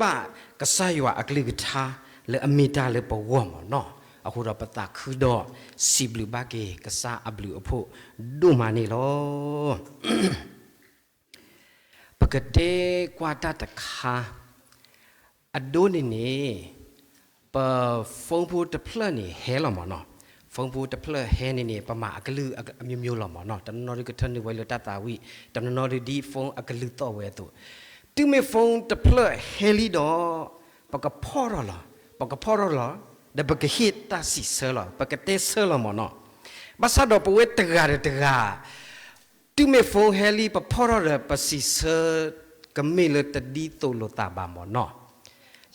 ဘၣ်ကစၢ်ယွၤအကလုၢ်ကထါလၢအမ့ၢ်တၢ်လၢပဂီၢ်မ့ၢ်နီၤ. အဃိဒီးပသးခုဒီးစံးဘျုးဘၣ်က့ၤကစၢ်အဘျုးအဖှိၣ်ဒိၣ်မးန့ၣ်လီၤ. ပကတဲကွၢ်တၢ်တခါ, အဒိန့ၣ်န့ၣ် ပ phone ဖိတဖျၢၣ်န့ၣ် ဟဲလီၤမ့ၢ်နီၤ. phone ဖိတဖျၢၣ်ဟဲန့ၣ်န့ၣ် ပမၤအကလုၢ်အမျိုးမျိုးလီၤမ့ၢ်နီၤ. တနီၤနီၤဒုးကထၢနုာ်ဝဲလၢတၢ်သးဝံၣ်, တနီၤနီၤဒုးဒ် phone အကလုၢ်သီၣ်ဝဲအသိး. တုၤမ့ၢ် phone တဖျၢၣ်ဟဲလံဒီး ပကဖီၣ်ထီၣ်လီၤ, ပကဖီၣ်ထီၣ်လီၤ, ဒီးပကဟ့ၣ်တၢ်စံးဆၢလီၤ, ပကတဲဆၢလီၤမ့ၢ်နီၤ. ဘၣ်ဆၣ်ဒီးပဝဲတဂၤဒီးတဂၤ တုၤမ့ၢ် phone ဟဲလံ ပဖီၣ်ထီၣ်ဒီး ပစံးဆၢကမ့ၢ်လၢတဒ်သိးလိာ်သးဘၣ်မ့ၢ်နီၤ.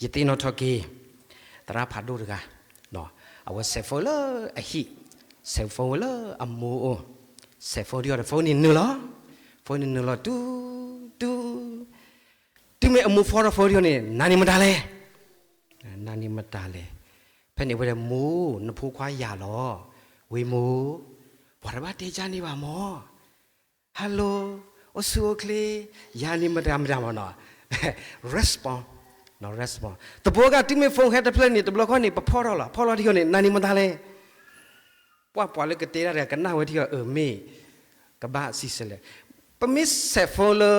ယသ့ၣ်နီၣ်ထီၣ်က့ၤ သရၣ်ဖးဒိၣ်တဂၤ, အဝဲ cell phone လၢအဟံၣ်, cell phone ဝဲလၢအမိၢ်အိၣ်, cell phone ဒံးအီၤဒီး phone န့ၣ်နုာ်လီၤ, phone န့ၣ်နုာ်လီၤ တူ တူ တုၤမ့ၢ်အမိၢ်ဖီထီၣ် phone ဒံးအီၤန့ၣ် နၤန့ၣ်မတၤလဲၣ်, နၤန့ၣ်မတၤလဲၣ်. ဖဲန့ၣ်ဝဲဒီး မိၢ် နဖိခွါယၤလီၤ. ဝံၤမိၢ်, ပှၤတဘၣ်တဲကၢ်န့ၢ်ဘၣ်မၢ်. Hello, အိၣ်ဆူၣ်အိၣ်ချ့, ယၤန့ၣ်မတၤမတၤမ့ၢ်နီၤ. respond, respond သပှၢ်က တုၤမ့ၢ် phone ဟဲတဖျၢၣ်န့ၣ် တဘျီဃီန့ၣ် ပဖီၣ်ထီၣ်လီၤ, ဖီၣ်လီၤဒံးအီၤန့ၣ် နၤန့ၣ်မတၤလဲၣ်. ပှၤပှၤလၢကတဲတၢ်တဂၤ ကနၣ်ဝဲထံအီၤ အၢ မ့ၢ်ကဘၣ်စံးဆၢလဲၣ်. ပမ့ၢ် cell phone လၢ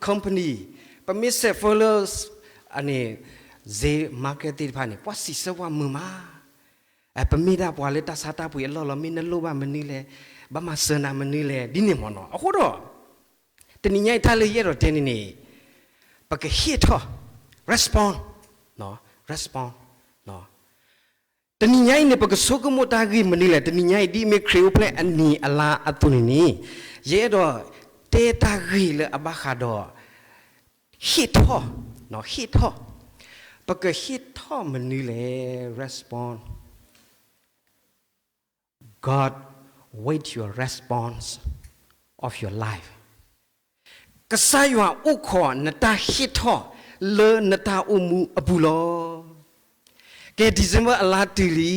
company, ပမ့ၢ် cell phone လၢ အန့ၣ် ဈေး market သ့ၣ်တဖၣ်န့ၣ် ပှၤစံးဆၢပှၤမုာ်မး. ပမ့ၢ်ဒၣ်ပှၤလၢတၢ်ဆါတၢ်ပှ့ၤအလီၢ်လီၤ, မ့ၢ်နလိၣ်ဘၣ်မနုၤလဲၣ်, ဘၣ်မၤစၢၤနၤမနုၤလဲၣ် ဒ်န့ၣ်မ့ၢ်နီၤ. အဃိဒီး တနံၤညါအံၤတၢ်လၢယအဲၣ်ဒိးတဲန့ၣ်န့ၣ် ပကဟ့ၣ်ထီၣ် respond, respond တနံၤညါအံၤန့ၣ် ပကဆိကမိၣ်တၢ်ဂ့ၢ်မနုၤလဲၣ်. တနံၤညါအံၤ ဒ်အမ့ၢ်ခရံာ်အိၣ်ဖျဲၣ်အနံၤအလါအသိးန့ၣ်န့ၣ် ယအဲၣ်ဒိးတဲတၢ်ဂ့ၢ်လၢအဘၣ်ဃးဒီး ဟ့ၣ်ထီၣ်, ဟ့ၣ်ထီၣ်, ပကဟ့ၣ်ထီၣ်မနုၤလဲၣ်. respond, God wait your response of your life. ကစၢ်ယွၤအိၣ်ခိးနတၢ်ဟ့ၣ်ထီၣ်လၢနတၢ်အိၣ်မူအပူၤလီၤ. ကဲ December အလါတုၤလံ,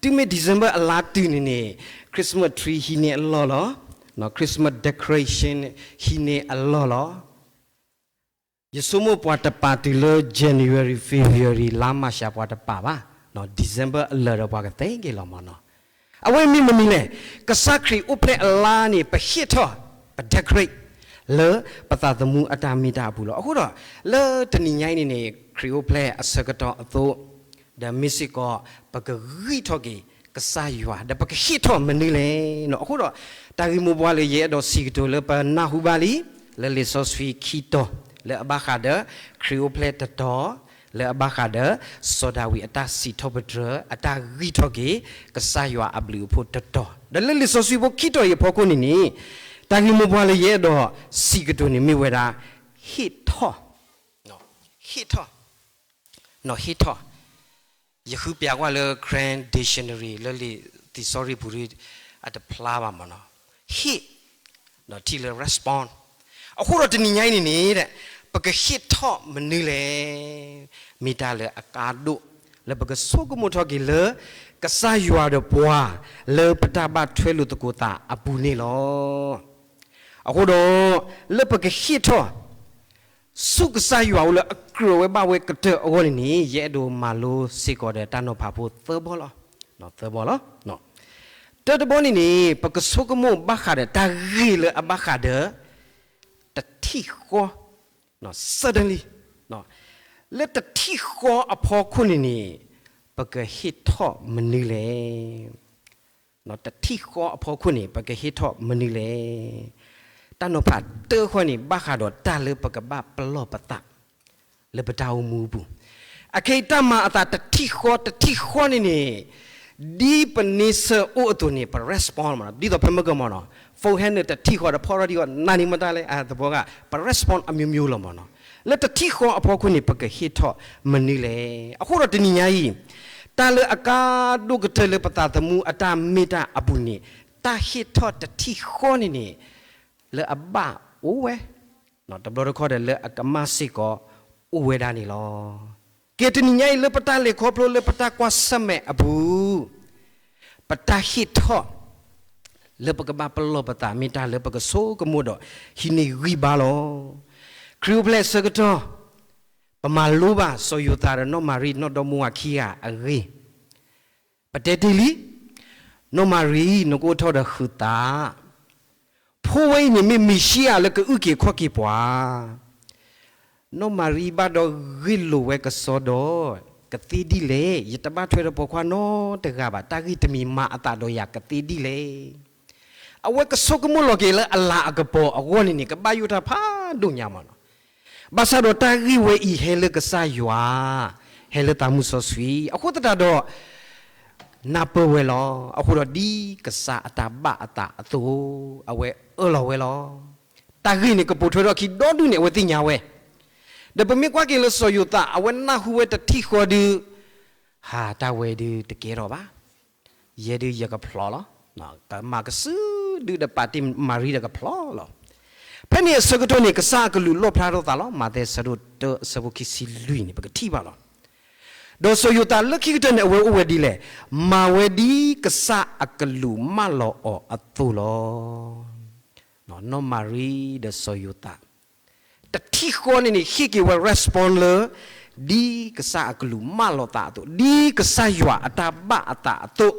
တုၤမ့ၢ် December အလါတုၤန့ၣ်န့ၣ် Christmas tree ဟံးန့ၢ်အလီၢ်လီၤ, Christmas decoration ဟံးန့ၢ်အလီၢ်လီၤ. ယဆိကမိၣ်ပှၤတပာ်တုၤလၢ January February လါမၢ်ၡး ပှၤတပာ်ဘၣ်, December အလၢာ်ဒီးပှၤကသ့က့ၤလီၤမ့ၢ်နီၤ. အဝဲမ့ၢ်မနုၤလဲၣ်. ကစၢ်ခရံာ်အိၣ်ဖျဲၣ်အလါန့ၣ် ပဟ့ၣ်ထီၣ်, ပ decorate လၢပသးသမူအတၢ်မ့ၢ်တၢ်အပူၤလီၤ. အဃိဒီး လၢတနံၤညါအံၤန့ၣ်န့ၣ် ခရံာ်အိၣ်ဖျဲၣ်အဆၢကတီၢ်အသိး ဒီးမ့ၢ်စ့ၢ်ကီး ပကဂံၢ်ထီၣ်က့ၤကစၢ်ယွၤ ဒီးပကဟ့ၣ်ထီၣ်မနုၤလဲၣ်နီၤ. အဃိဒီး တၢ်ဂ့ၢ်မိၢ်ပှၢ်လၢယအဲၣ်ဒိးစံးကတိၤလၢပနၢ်ဟူဘၣ်လံ လၢလံာ်စီဆှံခံတီၤ လၢအဘၣ်ဃးဒီး ခရံာ်အိၣ်ဖျဲၣ်တတီၤ, လၢအဘၣ်ဃးဒီး စီၤဒၤဝံးအတၢ်စံးထီၣ်ပတြၢၤ အတၢ်ဂံၢ်ထီၣ်က့ၤ ကစၢ်ယွၤအဘျုးအဖှိၣ်တတီၤ, ဒီးလၢလံာ်စီဆှံဖိခံတီၤအံၤအဖီခိၣ်န့ၣ်န့ၣ် တၢ်ဂ့ၢ်မိၢ်ပှၢ်လၢယအဲၣ်ဒိးစံးကတိၤန့ၣ်မ့ၢ်ဝဲဒၣ် ဟ့ၣ်ထီၣ် ဟ့ၣ်ထီၣ်, ဟ့ၣ်ထီၣ်, ယဃုပျးကွၢ်လၢ Karen Dictionary လၢလံာ်သံၣ်စီရံၣ်ပူၤ အတဖျါဘၣ်မ့ၢ်နီၤ, ဟ့ၣ်, ထံၣ်လၢ respond. အဃိဒီးတနံၤညါအံၤန့ၣ်န့ၣ် ပကဟ့ၣ်ထီၣ်မနုၤလဲၣ်. မ့ၢ်တၢ်လၢအကါဒိၣ် လၢပကဆိကမိၣ်ထီၣ်က့ၤလၢ ကစၢ်ယွၤဒီးပှၤ လၢပတၢ်ဘၣ်ထွဲလိာ်သကိးသးအပူၤန့ၣ်လီၤ. အဃိဒီး လၢပကဟ့ၣ်ထီၣ် ဆူကစၢ်ယွၤအအိၣ်လၢအကြၢးဝဲဘၣ်ဝဲကတၢၢ်အဂီၢ်န့ၣ်န့ၣ် ယအဲၣ်ဒိးမၤလိစ့ၢ်ကီးဒီးတၢ်နီၤဖးဖိသၢဘီလီၤ. သၢဘီလီၤ. တၢတဘီန့ၣ်န့ၣ် ပကဆိကမိၣ်ဘၣ်ဃးဒီးတၢ်ဂ့ၢ်လၢအဘၣ်ဃးဒီး တထံၣ်ဃီ, suddenly, လၢတထံၣ်ဃီအဖီခိၣ်န့ၣ်န့ၣ် ပကဟ့ၣ်ထီၣ်မနုၤလဲၣ်. တထံၣ်ဃီအဖီခိၣ်န့ၣ် ပကဟ့ၣ်ထီၣ်မနုၤလဲၣ်. တၢ်နီၤဖးတၢဃီန့ၣ် ဘၣ်ဃးဒီးတၢ်လၢပကဘၣ်ပလီၢ်ပသး လၢပတၢ်အိၣ်မူအပူၤ. အခဲအံၤတၢ်မၤအသးတထံၣ်ဃီတထံၣ်ဃီန့ၣ်န့ၣ် ဒ်ပန့ဆၢၣ်အိၣ်အသိးန့ၣ် ပ respond မ့ၢ်နီၤ, ဒ်သိးဖဲမုၢ်ကမီၤနီၤ phone ဟဲနုာ်တထံၣ်ဃီဒီးဖီၣ်ထီၣ်ဒံးအီၤ နၤန့ၣ်မတၤလဲၣ် အသပှၢ်က ပ respond အမျိုးမျိုးလီၤမ့ၢ်နီၤ. လၢတထံၣ်ဃီအဖီခိၣ်န့ၣ် ပကဟ့ၣ်ထီၣ်မနုၤလဲၣ်. အဃိဒီးတနံၤညါအံၤ တၢ်လၢအကါဒိၣ်ကတၢၢ်လၢပသးသမူအတၢ်မ့ၢ်တၢ်အပူၤန့ၣ် တၢ်ဟ့ၣ်ထီၣ်တထံၣ်ဃီန့ၣ်န့ၣ် လၢအဘၣ်အိၣ်ဝဲ တဘျီတခီၣ်ဒီးလၢအကမၣ်စ့ၢ်ကီးအိၣ်ဝဲဒၣ်န့ၣ်လီၤ. ကဲတနံၤညါအံၤလၢပတၢ်လဲၤခီဖျိလၢပတၢ်ကွၢ်ဆၢၣ်မဲာ်အပူၤ ပတၢ်ဟ့ၣ်ထီၣ် လၢပကဘၣ်ပလီၢ်ပသးမ့ၢ်တၢ်လၢပကဆိကမိၣ်ဒီး ဟံးန့ၢ်ဂံၢ်ဘါလီၤ. ခရံာ်အိၣ်ဖျဲၣ်အဆၢကတီၢ် ပမၤလိဘၣ်စီၤယိၤသးဒီးနီၢ်မၤရံ နီၢ်ဒီမါဝၤခံဂၤအဂ့ၢ်, ပတဲတ့ၢ်လံ, နီၢ်မၤရံ နကအိၣ်ထီၣ်ဒီးဃုာ်သး, ဖိဝဲအံၤန့ၣ်မ့ၢ်မ့ၣ်ၡံအၤလၢကအုၣ်က့ၤခီၣ်က့ၤပှၤ. နီၢ်မၤရံဘၣ်ဒီးဂ့ၢ်လိာ်ဝဲကစီဒီး, ကသ့ဒ်လဲၣ်, ယတဘၣ်ထွဲဒီးပိာ်ခွါနီတဂၤဘၣ်, တၢ်ဂ့ၢ်တမံၤမၤအသးဒီးယၤကသ့ဒ်လဲၣ်. အဝဲကဆိကမိၣ်လီၤက့ၤလၢအလၤအကပီၤအဂီၢ်န့ၣ်န့ၣ် ကဘၣ်ယိၣ်တၢ်ဖးဒိၣ်ညါမးနီၤ. ဘၣ်ဆၣ်ဒီးတၢ်ဂ့ၢ်ဝဲအံၤဟဲလၢကစၢ်ယွၤ, ဟဲလၢသးမုၢ်စီဆှံ, အဃိသတးဒီး နၢ်ပၢၢ်ဝဲလီၤ. အဃိဒီးဒ်ကစၢ်အတၢ်ဘၣ်အသးအသိး, အဝဲအၢၣ်လီၤဝဲလီၤ. တၢ်ဂ့ၢ်န့ၣ်ကပိာ်ထွဲထီၣ်ခံဒီဒူၣ်န့ၣ် အဝဲသ့ၣ်ညါဝဲ. ဒီးပမ့ၢ်ကွၢ်က့ၤလၢစီၤယိၤသး အဝဲနၢ်ဟူဝဲတထံၣ်ဃီဒုး, ဟး တၢ်ဝဲဒုးတကဲထီၣ်ဘၣ်. ယဲဒုးယကဖျီလီၤ. ကမၤကစုဒုးဒီးပာ်တ့ၢ်မၤရံဒီးကဖျီလီၤ. ဖဲန့ၣ်အဆၢကတီၢ်န့ၣ် ကစၢ်အကလူးလီၣ်ဖျါထီၣ်သးလီၤ. မးသဲအဆၢဒိၣ်တၢအဆၢဖိခံဆံလွံၢ်န့ၣ် ပကထံၣ်ဘၣ်လီၤ. ဒီးစီၤယိၤသးလၢခံကတၢၢ်န့ၣ် အဝဲအိၣ်ဝဲဒ်လဲၣ်, မၤဝဲဒ်ကစၢ်အကလူးမၢလီၤအီၤအသိးလီၤ. နီၢ်မၤရံဒီးစီၤယိၤသး တထံၣ်ဃီန့ၣ်န့ၣ် ဟ့ၣ်က့ၤဝဲ response လၢ ဒ်ကစၢ်အကလူးမၢလီၤသးအသိး, ဒ်ကစၢ်ယွၤအတၢ်ဘၣ်အသးအသိး,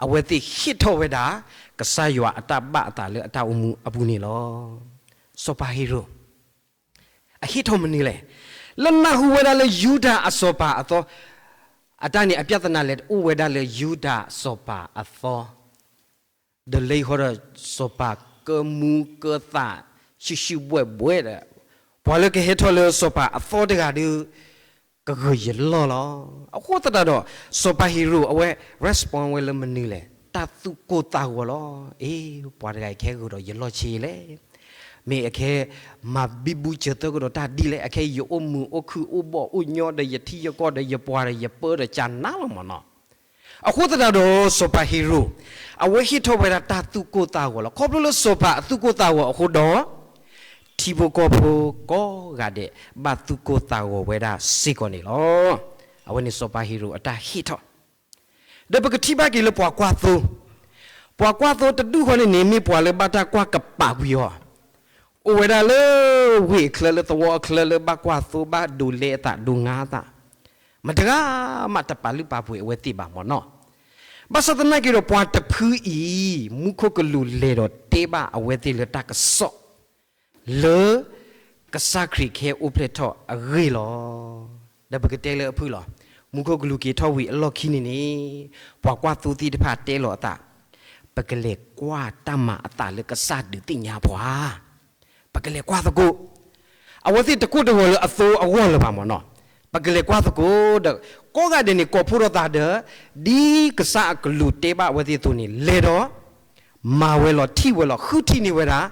အဝဲသ့ၣ်ဟ့ၣ်ထီၣ်ဝဲဒၣ် ကစၢ်ယွၤအတၢ်ဘၣ်အသးလၢအတၢ်အိၣ်မူအပူၤန့ၣ်လီၤ. စီၤပၤဟ့ၤရိာ် အဟ့ၣ်ထီၣ်မနုၤလဲၣ်. လၢနၢ်ဟူဝဲဒၣ်လၢယူဒၤအစီၤပၤအသီ, အတၢ်န့ၣ်အပြဿနာလဲၤအိၣ်ဝဲဒၣ်လၢယူဒၤစီၤပၤအသီ ဒီးလၢယဃီဒီး စီၤပၤကၢမူကၢသး ဆံၣ်ဆံၣ်ဘှဲၣ်ဘှဲၣ်ဒီး ပှၤလၢကဟဲထီၣ်လၢစီၤပၤအသီတဂၤဒီး ကဂုာ်ယလီၢ်လီၤ. အဃိသတးဒီး စီၤပၤဟ့ၤရိာ်အဝဲ response ဝဲလၢမနုၤလဲၣ်, တၢ်သူၣ်ကိၢ်သးဂီၤလီၤ. အ့ ပှၤတဂၤအံၤကဟဲဂုာ်ဒီးယလီၢ်ဆ့လဲၣ်, မ့ၢ်အခဲ မၤဘံဘူစၢၤသၢကဒီးတၢ်ဒ်လဲၣ်, အခဲယအိၣ်မုာ်အိၣ်ခုၣ်အိၣ်ဘီၣ်အိၣ်ညီဒီးယထံယကီၢ်ဒီးယပှၤဒီးယပၢဒီးကနၤလီၤမၢ်နီၤ. အဃိသတးဒီး စီၤပၤဟ့ၤရိာ် အဝဲဟ့ၣ်ထီၣ်ဝဲဒၣ်တၢ်သူၣ်ကိၢ်သးဂီၤလီၤ. ခီဖျိလၢစီၤပၤအသူၣ်ကိၢ်သးဂီၤအဃိဒီး ထံဖိကီၢ်ဖိကိးဂၤဒဲး ဘၣ်သူၣ်ကိၢ်သးဂီၤဝဲဒၣ်စ့ၢ်ကီးန့ၣ်လီၤ. အဝဲန့ၣ်စီၤပၤဟ့ၤရိာ်အတၢ်ဟ့ၣ်ထီၣ်, ဒီးပကထံၣ်ဘၣ်က့ၤလၢပှၤကွၢ်သိ, ပှၤကွၢ်သိတဒူၣ်ဃီန့ၣ်န့ၣ် မ့ၢ်ပှၤလၢဘၣ်တၢ်ကွၢ်ကပာ်ကွံာ်အီၤ, အိၣ်ဝဲဒၣ်လၢဝ့ၢ်အချၢလၢသဝီအချၢလၢဘၣ်ကွၢ်သိ ဘၣ်ဒိးလဲအသးဒိးငါအသး, မတဂၤမးတပာ်လုၢ်ပာ်ပှ့ၤအဝဲသ့ၣ်ဘၣ်မၢ်နီၤ. ဘၣ်ဆၣ်သနာ်က့ဒီးပှၤတဖုအံၤ မူခိၣ်ကလူးလဲၤဒီးတဲဘၣ်အဝဲသ့ၣ်လၢတၢ်ကစီၣ် လၢကစၢ်ခရံာ်ကဟဲအိၣ်ဖျဲၣ်ထီၣ်အဂ့ၢ်လီၤ. ဒီးပကတဲလၢအဖုၣ်လီၤ. မူခိၣ်ကလူးက့ၤထီၣ်ဝံၤအလီၢ်ခံန့ၣ်န့ၣ် ပှၤကွၢ်သိသ့ၣ်တဖၣ်တဲလီၤအသး, ပကလဲၤကွၢ်တၢ်မၤအသးလၢကစၢ်ဒုးသ့ၣ်ညါပှၤ, ပကလဲၤကွၢ်သကိး, အဝဲသ့ၣ်တကိၢ်တဂီၤလၢအသိအဂီၢ်လၢၤဘၣ်မၢ်နီၤ. ပကလဲၤကွၢ်သကိးဒီး ကိးဂၤဒဲးန့ၣ် ကိးဖှိၣ်ထီၣ်သးဒီး ဒ်ကစၢ်အကလူးတဲဘၣ်အဝဲသ့ၣ်အသိးန့ၣ် လဲၤဒီး မၤဝဲလီၤထံၣ်ဝဲလီၤ ဃုထံၣ်န့ၢ်ဝဲဒၣ်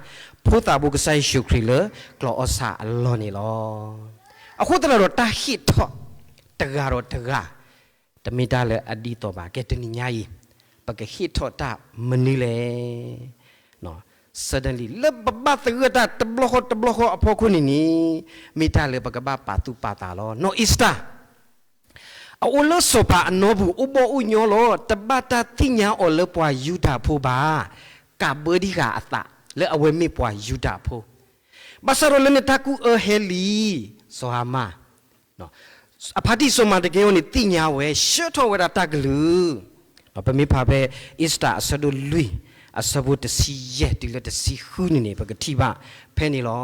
ဖိသၣ်ဘိကစၢ်ယ့ၣ်ၡူးခရံာ်လၢကျီၢ်အီၣ်ဆၣ်အလီၢ်န့ၣ်လီၤ. အဃိသတးဒီးတၢ်ဟ့ၣ်ထီၣ်တဂၤဒီးတဂၤ တမ့ၢ်တၢ်လၢအဒ်သိးဘၣ်. ကဲတနံၤညါအံၤ ပကဟ့ၣ်ထီၣ်တၢ်မနုၤလဲၣ်. Suddenly လၢပဘၣ်သဂၢၢ်တၢ်တဘျီဃီတဘျီဃီအဖီခိၣ်န့ၣ်န့ၣ် မ့ၢ်တၢ်လၢပကဘၣ်ပာ်သူၣ်ပာ်သးလီၤ. နီၢ်အ့စတၢ် အအိၣ်လၢစီၤပၤအနီပူၤ အိၣ်ဘီၣ်အိၣ်ညီလီၤ. တဘၣ်တၢ်သ့ၣ်ညါအီၤလၢပှၤယူဒၤဖိဘၣ်. ကးဘၢဒံးဃာ်အသး လၢအဝဲမ့ၢ်ပှၤယူဒၤဖိ. ဘၣ်ဆၣ်ဒီးလၢန့ၣ်တၢ်ကူၣ်အၢဟဲလံ, စီၤဟၤမၣ် အဖါတံၢ်စီၤမၤတကဲအံၤန့ၣ် သ့ၣ်ညါဝဲ ဆှၢထီၣ်ဝဲဒၣ်တၢ်ကလုၢ်. ပမ့ၢ်ဖးဖဲ အ့စတၢ်အဆၢဒိၣ်လွံၢ် အဆၢဖိတဆံယဲၢ်တုၤလၢတဆံဃုန့ၣ်န့ၣ် ပကထံၣ်ဘၣ်ဖဲန့ၣ်လီၤ.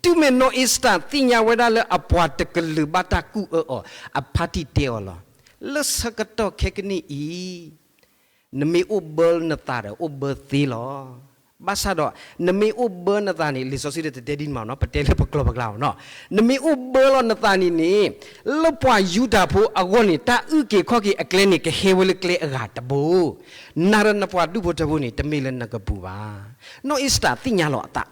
တုၤမ့ၢ်နီၢ်အ့စတၢ်သ့ၣ်ညါဝဲဒၣ်လၢအပှၤတကလုာ်ဘၣ်တၢ်ကူၣ်အၢအီၤ အဖါတံၢ်တဲအီၤလီၤ. လၢဆၢကတီၢ်ခဲကနံၣ်အံၤ နမ့ၢ်အိၣ်ဘၢနသးဒီးအိၣ်ဘၢသ့လီၤ. ဘၣ်ဆၣ်ဒီး နမ့ၢ်အိၣ်ဘၢနသးန့ၣ် လံာ်စီဆှံတတဲဒ်န့ၣ်မးနီၤ, ပတဲလၢပကျိာ်ပကျါမးနီၤ. နမ့ၢ်အိၣ်ဘၢလီၤနသးန့ၣ်န့ၣ် လၢပှၤယူဒၤဖိအဂီၢ်န့ၣ် တၢ်အုၣ်က့ၤခီၣ်က့ၤအကျဲန့ၣ် ကဟဲဝဲလၢကျဲအဂၤတဘိ, နၤဒီးနပှၤဒူၣ်ဖိထၢဖိန့ၣ် တမ့ၢ်လၢနကပူၤဘၣ်. နီၢ်အ့စတၢ်သ့ၣ်ညါလီၤအသး,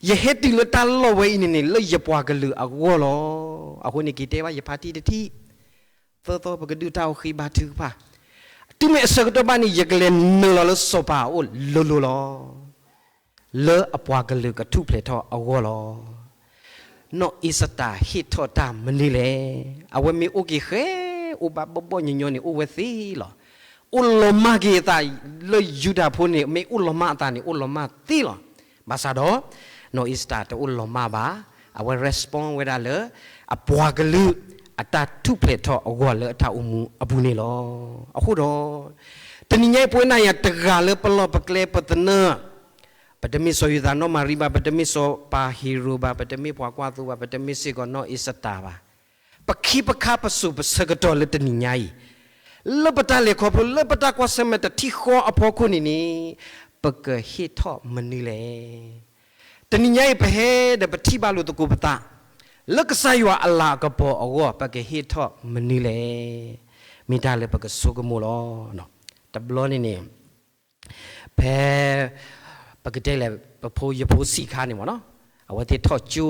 ယဟဲတုၤလၢတၢ်လီၢ်ဝဲအံၤန့ၣ်န့ၣ် လၢယပှၤကလုာ်အဂီၢ်လီၤ. အဃိန့ၣ်က့ၤတဲဘၣ်ယဖါတံၢ်တထံၣ် သၢသီပကဒုးတၢ်အိၣ်ဃ့ဘါထုကဖၣ်, တုၤမ့ၢ်အဆၢကတီၢ်ဘၣ်န့ၣ် ယကလဲၤနုာ်လီၤလၢစီၤပၤအအိၣ်လိၤလိၤလီၤ. လၢအပှၤကလုာ်ကထူၣ်ဖျဲးထီၣ်အဂီၢ်လီၤ. နီၢ်အ့စတၢ်ဟ့ၣ်ထီၣ်တၢ်မနုၤလဲၣ်. အဝဲမ့ၢ်အိၣ်က့ၤဃဲ အိၣ်ဘၣ်ဘီၣ်ဘီၣ်ညီညီန့ၣ် အိၣ်ဝဲသ့လီၤ. အိၣ်လီၤမၢ်က့ၤအသးလၢယူဒၤဖိန့ၣ် မ့ၢ်အိၣ်လီၤမၢ်အသးန့ၣ် အိၣ်လီၤမၢ်သ့လီၤ. ဘၣ်ဆၣ်ဒီး နီၢ်အ့စတၢ်တအိၣ်လီၤမၢ်ဘၣ်. အဝဲ respond ဝဲဒၣ်လၢ အပှၤကလုာ် အတၢ်ထူၣ်ဖျဲးထီၣ်အဂီၢ်လၢအတၢ်အိၣ်မူအပူၤန့ၣ်လီၤ. အဃိဒီး တနံၤညါအံၤ ပဝဲနၤယၤတဂၤလၢ ပလီၢ်ပကျဲ ပသနၢၣ်, ပတမ့ၢ်စီၤယိၤသးနီၢ်မၤရံဘၣ်, ပတမ့ၢ်စီၤပၤဟ့ၤရိာ်ဘၣ်, ပတမ့ၢ်ပှၤကွၢ်သိဘၣ်, ပတမ့ၢ်စ့ၢ်ကီးနီၢ်အ့ၤစတၢၤဘၣ်, ပခံပခါပစိၤပဆၢကတီၢ်လၢတနံၤညါအံၤ, လၢပတၢ်လဲၤခီဖျိ လၢပတၢ်ကွၢ်ဆၢၣ်မဲာ်တထံၣ်ဃီအဖီခိၣ်န့ၣ်န့ၣ်, ပကဟ့ၣ်ထီၣ်မနုၤလဲၣ်. တနံၤညါအံၤ ပဟဲဒီးပထံၣ်ဘၣ်လိာ်သကိးပသး လၢကစၢ်ယွၤအလၤကပီၤအဂီၢ် ပကဟ့ၣ်ထီၣ်မနုၤလဲၣ်. မ့ၢ်တၢ်လၢပကဆိကမိၣ်လီၤ. တဘျီန့ၣ်န့ၣ် ဖဲ ပကတဲလဲၣ် ပဖိ ယဖိဆံးခါန့ၣ်မ့ၢ်နီၤ, အဝဲသ့ၣ်ထီၣ်ကၠိ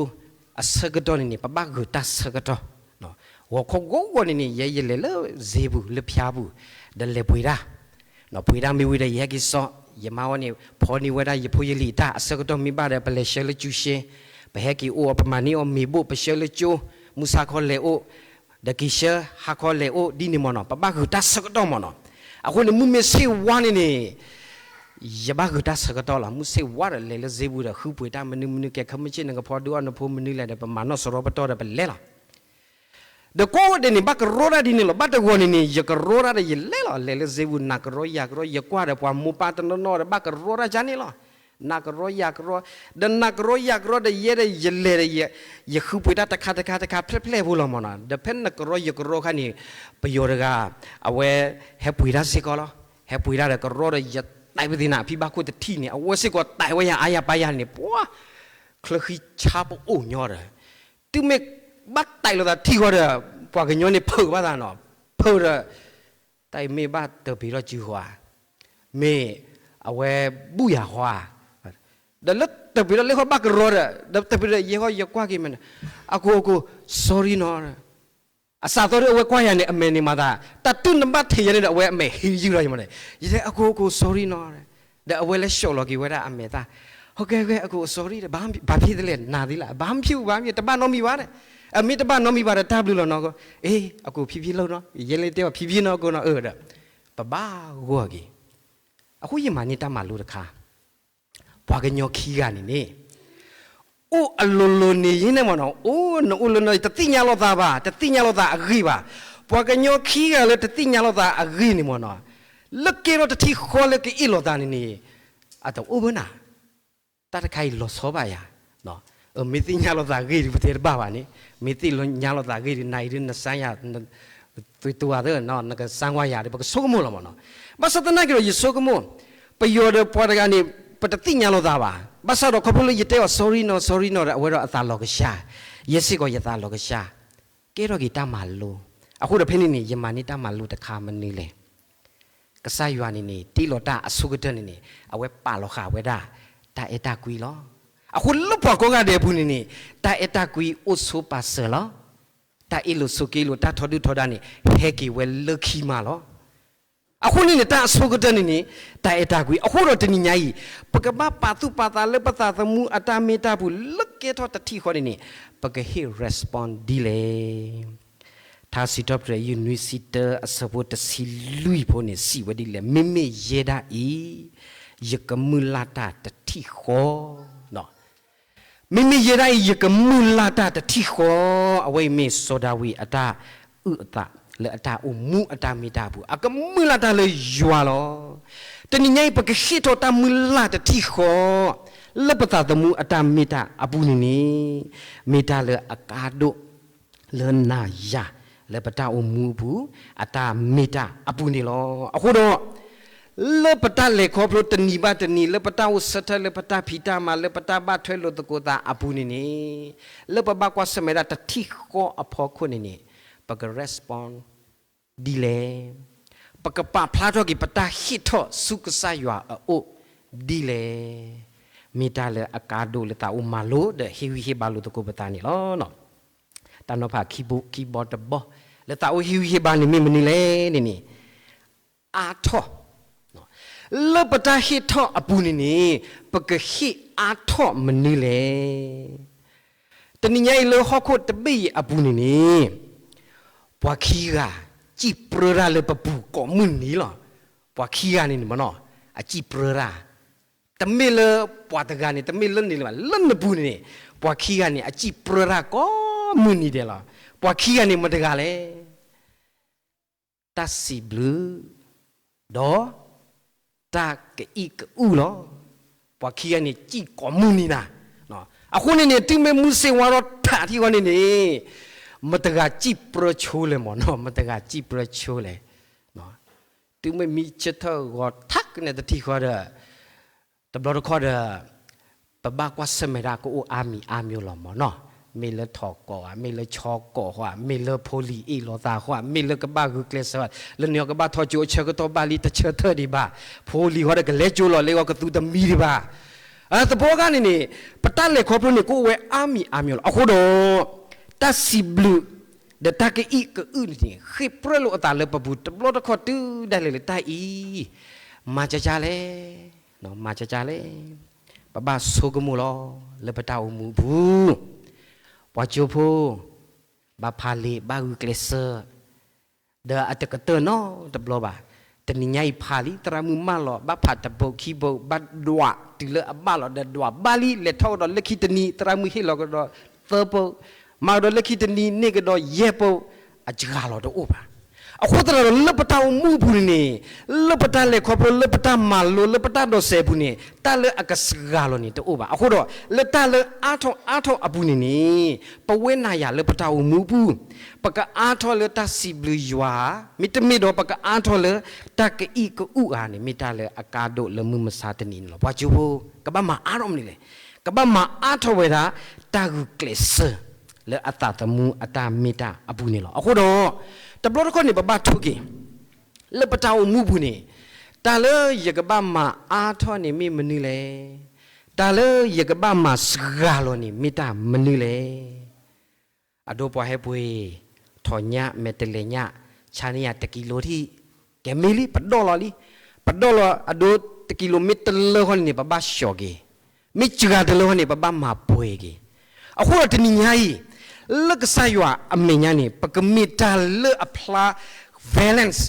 အဆၢကတီၢ်န့ၣ်န့ၣ် ပဘၣ်ဂုာ်တၢ်ဆၢကတီၢ်, ဂီၤခီဂီၤဂီၤန့ၣ်န့ၣ် ယဲယလဲၤလၢစ့ပူၤ လၢဖၠါပူၤ ဒီးလဲၤပှ့ၤတၢ်, ပှ့ၤတၢ်မ့ၢ်ဝံၤဒီး ယဟဲက့ၤစိာ် ယမါဝဲန့ၣ် ဖီန့ၢ်ဝဲဒၣ်ယဖိယလံၤအတၢ်အဆၢကတီၢ်မ့ၢ်ဘၣ်ဒီး ပလဲၤဆှၢလၢကၠူရှဲ, ပဟဲက့ၤအိၣ်အီၤ ပမၤန့ၢ်အီၤမ့ၤဘိၣ် ပဆှၢလၢကၠိ, မုၢ်ဆါခီလဲၤအိၣ် ဒီးက့ၤဆှၢ ဟါခီလဲၤအိၣ်ဒ်န့ၣ်မ့ၢ်နီၤ, ပဘၣ်ဂုာ်တၢ်ဆၢကတီၢ်မ့ၢ်နီၤ. အဃိန့ၣ် မုၢ်မ့ၢ်ဆ့ၣ်ဝါန့ၣ်န့ၣ် ယဘၣ်ဂုာ်တၢ်ဆၢကတီၢ်လီၤ. မုၢ်ဆ့ၣ်ဝါဒီးလဲၤလၢစ့ပူၤဒီး ဃုပှ့ၤတၢ်မနုၤမနုၤ ကဲခဲမုၢ်ဆ့ၣ် နကဖီဒုးအီၣ်နဖိမနုၤလဲၣ်ဒီး ပမၤနီၣ်စရီပတီၢ်ဒီးပလဲၤလီၤ. ဒီးကိးဂၤဒဲးန့ၣ် ဘၣ်ကရီတၢ်ဒ်န့ၣ်လီၤ. ဘၣ်တဂီၤန့ၣ်န့ၣ် ယကရီတၢ်ဒီးယလဲၤလီၤ. လဲၤလၢစ့ပူၤ နၤကရီယၤကရီ ယကွၢ်ဒီးပှၤမိၢ်ပၢ်တနီၤနီၤဒီး ဘၣ်ကရီတၢ်ဒ်န့ၣ်လီၤ. နၤကရီယၤကရီ, ဒီးနၤကရီယၤကရီဒီးယဲဒီးယလဲၤဒီး ယဃုပှ့ၤတၢ်တခါတခါတခါဖျဲၣ်ဖျဲၣ်ဖိလီၤမ့ၢ်နီၤ. ဒီးဖဲနကရီယကရီခါန့ၣ် ပယီၤတဂၤ အဝဲဟဲပှ့ၤတၢ်စ့ၢ်ကီးလီၤ. ဟဲပှ့ၤတၢ်ဒီးကရီဒီး ယတဲပသ့ၣ်နၤ ဖံဘၣ်ခိၣ်တထံၣ်န့ၣ် အဝဲစ့ၢ်ကီးတဲဝဲယၤအါယၤပါယၤန့ၣ် ပှၤ ချၢဃံဆါပအိၣ်ညီဒီး တုၤမ့ၢ်ဘၣ်တဲလိာ်သးထံၣ်ဃီဒီး ပှၤကညီန့ၣ်ဖုးဘၣ်သးနီၤ, ဖုးဒီး တၢ်အံၤမ့ၢ်ဘၣ်တပ့ၤထီၣ်စုဃီဧါ, မ့ၢ်အဝဲဘူၣ်ယၤဃီဧါ, ဒီးလၢတပ့ၤထီၣ်လၢဃီဘၣ်ကရီဒီး ဒီးတပ့ၤဒီးယဲဃီယကွၢ်က့ၤမ့ၢ်န့ၣ်, အကိၢ်အကိၢ် sorry နီၤ, အစးသီဒီးအဝဲကွၢ်ယၤန့ၣ် အမဲာ်န့ၣ်မၤသး တၢ်တုၤနဘၣ်ထံးယၤန့ၣ်ဒီး အဝဲအမဲာ်ဟံးယုၢ်လီၤယမ့ၢ်န့ၣ်, ယတဲအကိၢ်အကိၢ် sorry နီၤ, ဒီးအဝဲလဲၤဆှီၣ်လီၤက့ၤဝဲဒၣ်အမဲာ်သၣ်, ဟိကဲကဲ အကိၢ် sorry ဒီး ဘၣ်ဖံးသလဲၣ် နၤသ့လၢ ဘၣ်ဖံးဘၣ်ဖံး တဘၣ်နီတမံၤဘၣ်ဒီး, အမ့ၢ်တဘၣ်နီတမံၤဘၣ်ဒီး တၢ်ဘျုးလီၤနီၤ, အ့ အကိၢ် ဖံးဖံးလီၤနီၤ, ယဲလဲၤတဲဘၣ်ဖံးဖံးနီၤ အကိၢ်နီၤ အၢဒီး ပဘၣ်ဂီၢ်က့ၤ, အဃိယမၤန့ၢ်တၢ်မၤလိတခါ ပှၤကညီခံဂၤန့ၣ်န့ၣ် အိၣ်အလိၤလိၤန့ၣ်ယဲန့ၣ်မ့ၢ်နီၤ, အိၣ်နအိၣ်လၢနီၤ တသ့ၣ်ညါလိာ်သးဘၣ်, တသ့ၣ်ညါလိာ်သးအဂ့ၢ်ဘၣ်. ပှၤကညီခံဂၤလၢတသ့ၣ်ညါလိာ်သးအဂ့ၢ်န့ၣ်မ့ၢ်နီၤ, လၢကဲထီၣ်တထံၣ်ဃီလၢကအ့ၣ်လိာ်သးန့ၣ်န့ၣ် အတအိၣ်ဘၣ်နၤ, တၢ်တခါအံၤလီၤဆီဘၣ်ယၤ, မ့ၢ်သ့ၣ်ညါလိာ်သးဂ့ၢ်ဒီး ပတဲတဘၣ်ဘၣ်န့ၣ်, မ့ၢ်သ့ၣ်ညါလိာ်သးဂ့ၢ်ဒီး နအံၤဒ်နစါယၤ သွံၣ်တူၢ်အသး နကစါကွၢ်ယၤဒီး ပကဆိကမိၣ်လီၤမ့ၢ်နီၤ. ဘၣ်ဆၣ်သနာ်က့ဒီး ယဆိကမိၣ် ပယီၤဒီးပှၤတဂၤန့ၣ် ပတသ့ၣ်ညါလိာ်သးဘၣ်. ဘၣ်ဆၣ်ဒီးခီဖျိလၢယတဲအီၤ sorry နီၤ sorry နီၤဒီး အဝဲဒီးအသးလီၤကဆှါ, ယဲစ့ၢ်ကီးယသးလီၤကဆှါ, ကဲထီၣ်က့ၤတၢ်မၤလိ. အဃိဒီးဖဲန့ၣ်န့ၣ် ယမၤန့ၢ်တၢ်မၤလိတခါမနုၤလဲၣ်. ကစၢ်ယွၤန့ၣ်န့ၣ် တ့လီၤတၢ်အဆိကတၢၢ်န့ၣ်န့ၣ် အဝဲပာ်လီၤဃာ်ဝဲဒၣ် တၢ်အဲၣ်တၢ်ကွံလီၤ. အဃိလၢပှၤကိးဂၤဒဲးအပူၤန့ၣ်န့ၣ် တၢ်အဲၣ်တၢ်ကွံအိၣ်ဆိပာ်စၢၤလီၤ. တၢ်အ့ၣ်လိာ်ဆိးက့လိာ် တၢ်ထီဒုၣ်ထီဒါန့ၣ် ဟဲက့ၤဝဲလၢခံမးလီၤ. အဃိန့ၣ်န့ၣ် တၢ်အဆိကတၢၢ်န့ၣ်န့ၣ် တၢ်အဲၣ်တၢ်ကွံ. အဃိဒီးတနံၤညါအံၤ ပကဘၣ်ပာ်သူၣ်ပာ်သးလၢပသးသမူအတၢ်မ့ၢ်တၢ်ပူၤ လၢကဲထီၣ်တထံၣ်ဃီန့ၣ်န့ၣ် ပကဟ့ၣ် respond ဒ်လဲၣ်. ထါစံးထီၣ်ပတြၢၤ ယုၢ်နွံဆံတၢ အဆၢဖိတဆံလွံၢ်ဖိန့ၣ် စံးဝဲဒ်လဲၣ်, မ့မ့ၢ်ယဲဒၣ်အံၤ ယကမုၢ်လၢ်တၢ်တထံၣ်ဃီ မ့မ့ၢ်ယဲဒၣ်အံၤ ယကမုၢ်လၢ်တၢ်တထံၣ်ဃီ, အဝဲအံၤမ့ၢ်စီၤဒၤဝံးအတၢ်အုၣ်အသး လၢအတၢ်အိၣ်မူအတၢ်မ့ၢ်တၢ်ပူၤ အကမုၢ်လၢ်တၢ်လၢယွၤလီၤ. တနံၤညါအံၤ ပကဟ့ၣ်ထီၣ်တၢ်မုၢ်လၢ်တထံၣ်ဃီ လၢပသးသမူအတၢ်မ့ၢ်တၢ်အပူၤန့ၣ်န့ၣ် မ့ၢ်တၢ်လၢအကါဒိၣ် လၢနၤယၤ လၢပတၢ်အိၣ်မူအပူၤ အတၢ်မ့ၢ်တၢ်အပူၤန့ၣ်လီၤ. အဃိဒီး လၢပတၢ်လဲၤခီဖျိတနံၤဘၣ်တနံၤ လၢပတၢ်အိၣ်ဆၢထၢၣ် လၢပတၢ်ဖံးတၢ်မၤ လၢပတၢ်ဘၣ်ထွဲလိာ်သကိးသးအပူၤန့ၣ်န့ၣ် လၢပဘၣ်ကွၢ်ဆၢၣ်မဲာ်ဒၣ်တထံၣ်ဃီအဖီခိၣ်န့ၣ်န့ၣ် ပက respond ဒ်လဲၣ်. ပကပာ်ဖျါထီၣ်က့ၤပတၢ်ဟ့ၣ်ထီၣ်ဆူကစၢ်ယွၤအအိၣ်ဒ်လဲၣ်. မ့ၢ်တၢ်လၢအကါဒိၣ်လၢသးအိၣ်မၤလိ ဒီးဟ့ၣ်ဂံၢ်ဟ့ၣ်ဘါလိာ်သကိးပသးန့ၣ်လီၤ. တၢ်နီၤဖးခံဘီတဘီ လၢသးအိၣ်ဟ့ၣ်ဂံၢ်ဟ့ၣ်ဘါန့ၣ်မ့ၢ်မနုၤလဲၣ်န့ၣ်န့ၣ် အါထီၣ် လၢပတၢ်ဟ့ၣ်ထီၣ်အပူၤန့ၣ်န့ၣ် ပကဟ့ၣ်အါထီၣ်မနုၤလဲၣ်. တနံၤညါအံၤလၢဟီၣ်ခိၣ်တဘ့ၣ်အံၤအပူၤန့ၣ်န့ၣ် ပှၤခံဂၤ စံၣ်ပြၢတၢ်လၢပပူၤကိးမုၢ်နံၤလီၤ. ပှၤခံဂၤန့ၣ်န့ၣ်မ့ၢ်နီၤ အစံၣ်ပြၢတၢ် တမ့ၢ်လၢပှၤတဂၤန့ၣ် တမ့ၢ်လၢန့ၣ်လၢၤဘၣ် လၢနပူၤန့ၣ်န့ၣ် ပှၤခံဂၤန့ၣ် အစံၣ်ပြၢတၢ်ကိးမုၢ်နံၤဒဲးလီၤ. ပှၤခံဂၤန့ၣ်မတဂၤလဲၣ်. တၢ်စံးဘျုး ဒီး တၢ်ကအံၣ်ကအုလီၤ. ပှၤခံဂၤန့ၣ် စံၣ်ကိးမုၢ်နံၤနၤ. အဃိန့ၣ်န့ၣ် တုၤမ့ၢ်မုၢ်ဆ့ၣ်ဝါထီၣ်ထးထံဃီန့ၣ်န့ၣ် မတဂၤစံၣ်ပြၢဆိလဲၣ်မ့ၢ်နီၤ, မတဂၤစံၣ်ပြၢဆိလဲၣ်. တုၤမ့ၢ်မံဆၢထၢၣ်ဂီၤထးကနဲတထံၣ်ဃီဒီး တဘျီတခီၣ်ဒီး ပဘၣ်ကွၢ်ဆၢၣ်မဲာ်တၢ်ကအိၣ်အါမံၤအါမံၤလီၤမ့ၢ်နီၤ. မ့ၢ်လၢထီၣ်ကိးဧါ, မ့ၢ်လၢဆီကိးဧါ, မ့ၢ်လၢဖိလံၤအ့ၣ်လိာ်သးဧါ, မ့ၢ်လၢကဘၣ်ဂုာ်ကျဲးစၢး, လၢန့ၣ်ကဘၣ်ထီၣ်ကၠိအဆၢကတီၢ်ဘၣ်လံ တဆၢထၢၣ်ဒံးဘၣ်. ဖိလံၤဃီဒီးကလဲၤကၠိလီၤလၢဂီၤကသူတမံဒံးဘၣ်. သပှၢ်ကါန့ၣ်န့ၣ် ပတၢ်လဲၤခီဖျိန့ၣ် ကအိၣ်ဝဲအါမံၤအါမံၤလီၤ. အဃိဒီး တၢ်စံးဘျုး ဒီးတၢ်ကအံၣ်ကအုန့ၣ် ဃ့ၢ်ပြၢလိာ်အသးလၢပပူၤတဘျီတခီၣ်တုၤဒၣ်လဲာ်လၢတၢ်အံၤ မၤကကလဲၣ်, မၤကကလဲၣ်. ပဘၣ်ဆိကမိၣ်လီၤ လၢပတၢ်အိၣ်မူအပူၤ ပှၤကၠိဖိ ဘၣ်ဖးလံာ် ဘၣ်ဂုာ်ကျဲးစၢး, ဒီးအတကတၢၢ်နီတဘျီဘၣ်. တနံၤညါအံၤဖးလံ သရၣ်မုၣ်မၢလီၤ ဘၣ်ဖးတဘိခံဘိ ဘၣ်ဒွးတုၤလၢအဘၣ်လီၤ ဒီးဒွးဘၣ်လံ လဲၤထီၣ်ကဒီးလၢခံတနံၤ သရၣ်မုၣ်ဟ့ၣ်လီၤကဒီးသၢဘိ, မၤကဒီးလၢခံတနံၤန့ၢ်ကဒီးယဲၢ်ဘိ, အစှၤလီၤတအိၣ်ဘၣ်. အဃိသတးဒီးလၢပတၢ်အိၣ်မူအပူၤန့ၣ်န့ၣ် လၢပတၢ်လဲၤခီဖျိ လၢပတၢ်မၤလိ လၢပတၢ်ဒိးစဲးအပူၤန့ၣ် တၢ်လၢအကစှၤလီၤန့ၣ်တအိၣ်ဘၣ်. အဃိဒီး လၢတၢ်လၢအါထီၣ်အါထီၣ်အပူၤန့ၣ်န့ၣ် ပဝဲနၤယၤလၢပတၢ်အိၣ်မူအပူၤ ပကအါထီၣ်လၢတၢ်စံးဘျုးယွၤဧါ, မ့တမ့ၢ်ဒီးပကအါထီၣ်လၢတၢ်ကအံၣ်ကအုဧါန့ၣ် မ့ၢ်တၢ်လၢအကါဒိၣ်လၢမုၢ်မဆါတနံၤန့ၣ်လီၤ. ပှၤကၠိဖိ ကဘၣ်မၤအါထီၣ်မနုၤလဲၣ်. ကဘၣ်မၤအါထီၣ်ဝဲဒၣ် တၢ်ဂုာ်ကျဲးစၢး လၢအသးသမူအတၢ်မ့ၢ်တၢ်အပူၤန့ၣ်လီၤ. အဃိဒီး တဘျီတခီၣ်န့ၣ် ပဘၣ်ထိၣ်က့ၤ လၢပတၢ်အိၣ်မူပူၤန့ၣ် တၢ်လၢယကဘၣ်မၤအါထီၣ်န့ၣ်မ့ၢ်မနုၤလဲၣ်. တၢ်လၢယကဘၣ်မၤစှၤလီၤန့ၣ်မ့ၢ်တၢ်မနုၤလဲၣ်. အဒိပှၤဟဲပှ့ၤ ထီၣ်ညၣ်မဲာ်တဲၤလဲၤညၣ် ဆါန့ၢ်ယၤတကံလိထံၣ်, ကဲမ့ၢ်လံ ပဒိၣ်လီၤလံ. ပဒိၣ်လီၤအဒိတကံလိမ့ၢ်တလၢဃီန့ၣ်န့ၣ် ပဘၣ်ဆှီၣ်က့ၤ, မ့ၢ်စှၤတလၢဃီန့ၣ် ပဘၣ်မၤပှဲၤက့ၤ. အဃိဒီးတနံၤညါအံၤ လၢကစၢ်ယွၤအမဲာ်ညါန့ၣ် ပကမ့ၢ်တၢ်လၢအဖျါ balance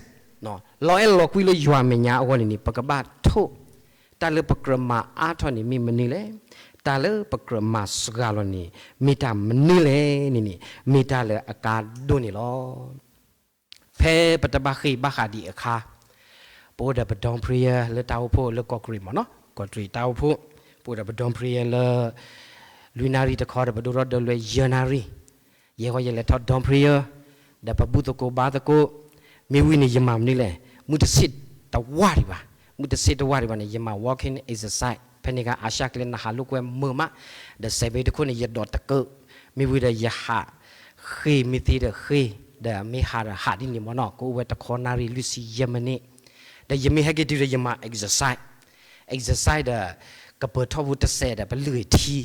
လီၤအဲၣ်လီၤကွံလၢယွၤအမဲာ်ညါအဂီၢ်န့ၣ်န့ၣ် ပကဘၣ်ထိၣ် တၢ်လၢပကြၢးမၤအါထီၣ်န့ၣ်မ့ၢ်မနုၤလဲၣ်. တၢ်လၢပကြၢးမၤစှၤလီၤန့ၣ် မ့ၢ်တၢ်မနုၤလဲၣ်န့ၣ်န့ၣ် မ့ၢ်တၢ်လၢအကါဒိၣ်န့ၣ်လီၤ. ဖဲပတဘၣ်ဃ့ၢ်ဘၣ်ဃးဒံးအခါ ပအိၣ်ဒီးပ dorm prayer လၢတၢ်အိၣ်ဖှိၣ်လၢကီးတရံးမ့ၢ်နီၤ, ကီးတရံးတၢ်အိၣ်ဖှိၣ်, ပအိၣ်ဒီးပ dorm prayer လၢ လွံၢ်နၣ်ရံၣ်တခီဒီး ပဒိၣ်ထီၣ်ဒၢလွဲယဲၢ်နၣ်ရံၣ်, ယဲၢ်ဃီယလဲၤထီၣ် dorm prayer ဒီးပဘူၣ်သကိးဘါသကိး, မ့ၢ်ဝံၤန့ၣ် ယမၤမနုၤလဲၣ်, မုၢ်တဆ့ၣ်တဝၢ်ဒံးဘၣ်, မုၢ်တဆ့ၣ်တဝၢ်ဒံးဘၣ်န့ၣ် ယမၤ walking exercise ဖဲန့ၣ်က အါရှၢၣ်ကျဲနဟးလိာ်ကွဲမုာ်မး, ဒီးစဲးဘ့တခိၣ်န့ၣ် ယဒိးတကၢၢ်, မ့ၢ်ဝံၤဒီးယဟး ဃ့ၢ်မ့ၢ်သ့ဒီးဃ့ၢ်, ဒီးမ့ၢ်ဟးဒီးဟးဒ်န့ၣ်မ့ၢ်နီၤ, ကအိၣ်ဝဲတခီနၣ်ရံၣ်လွံၢ်ဆံယဲၢ်မံးနံး, ဒီးယမ့ၢ်ဟဲက့ၤတုၤဒီးယမၤ exercise, exercise ဒီး ကပၢၤထီၣ်ဖိတစဲးဒီးပလုၢ်ထံ,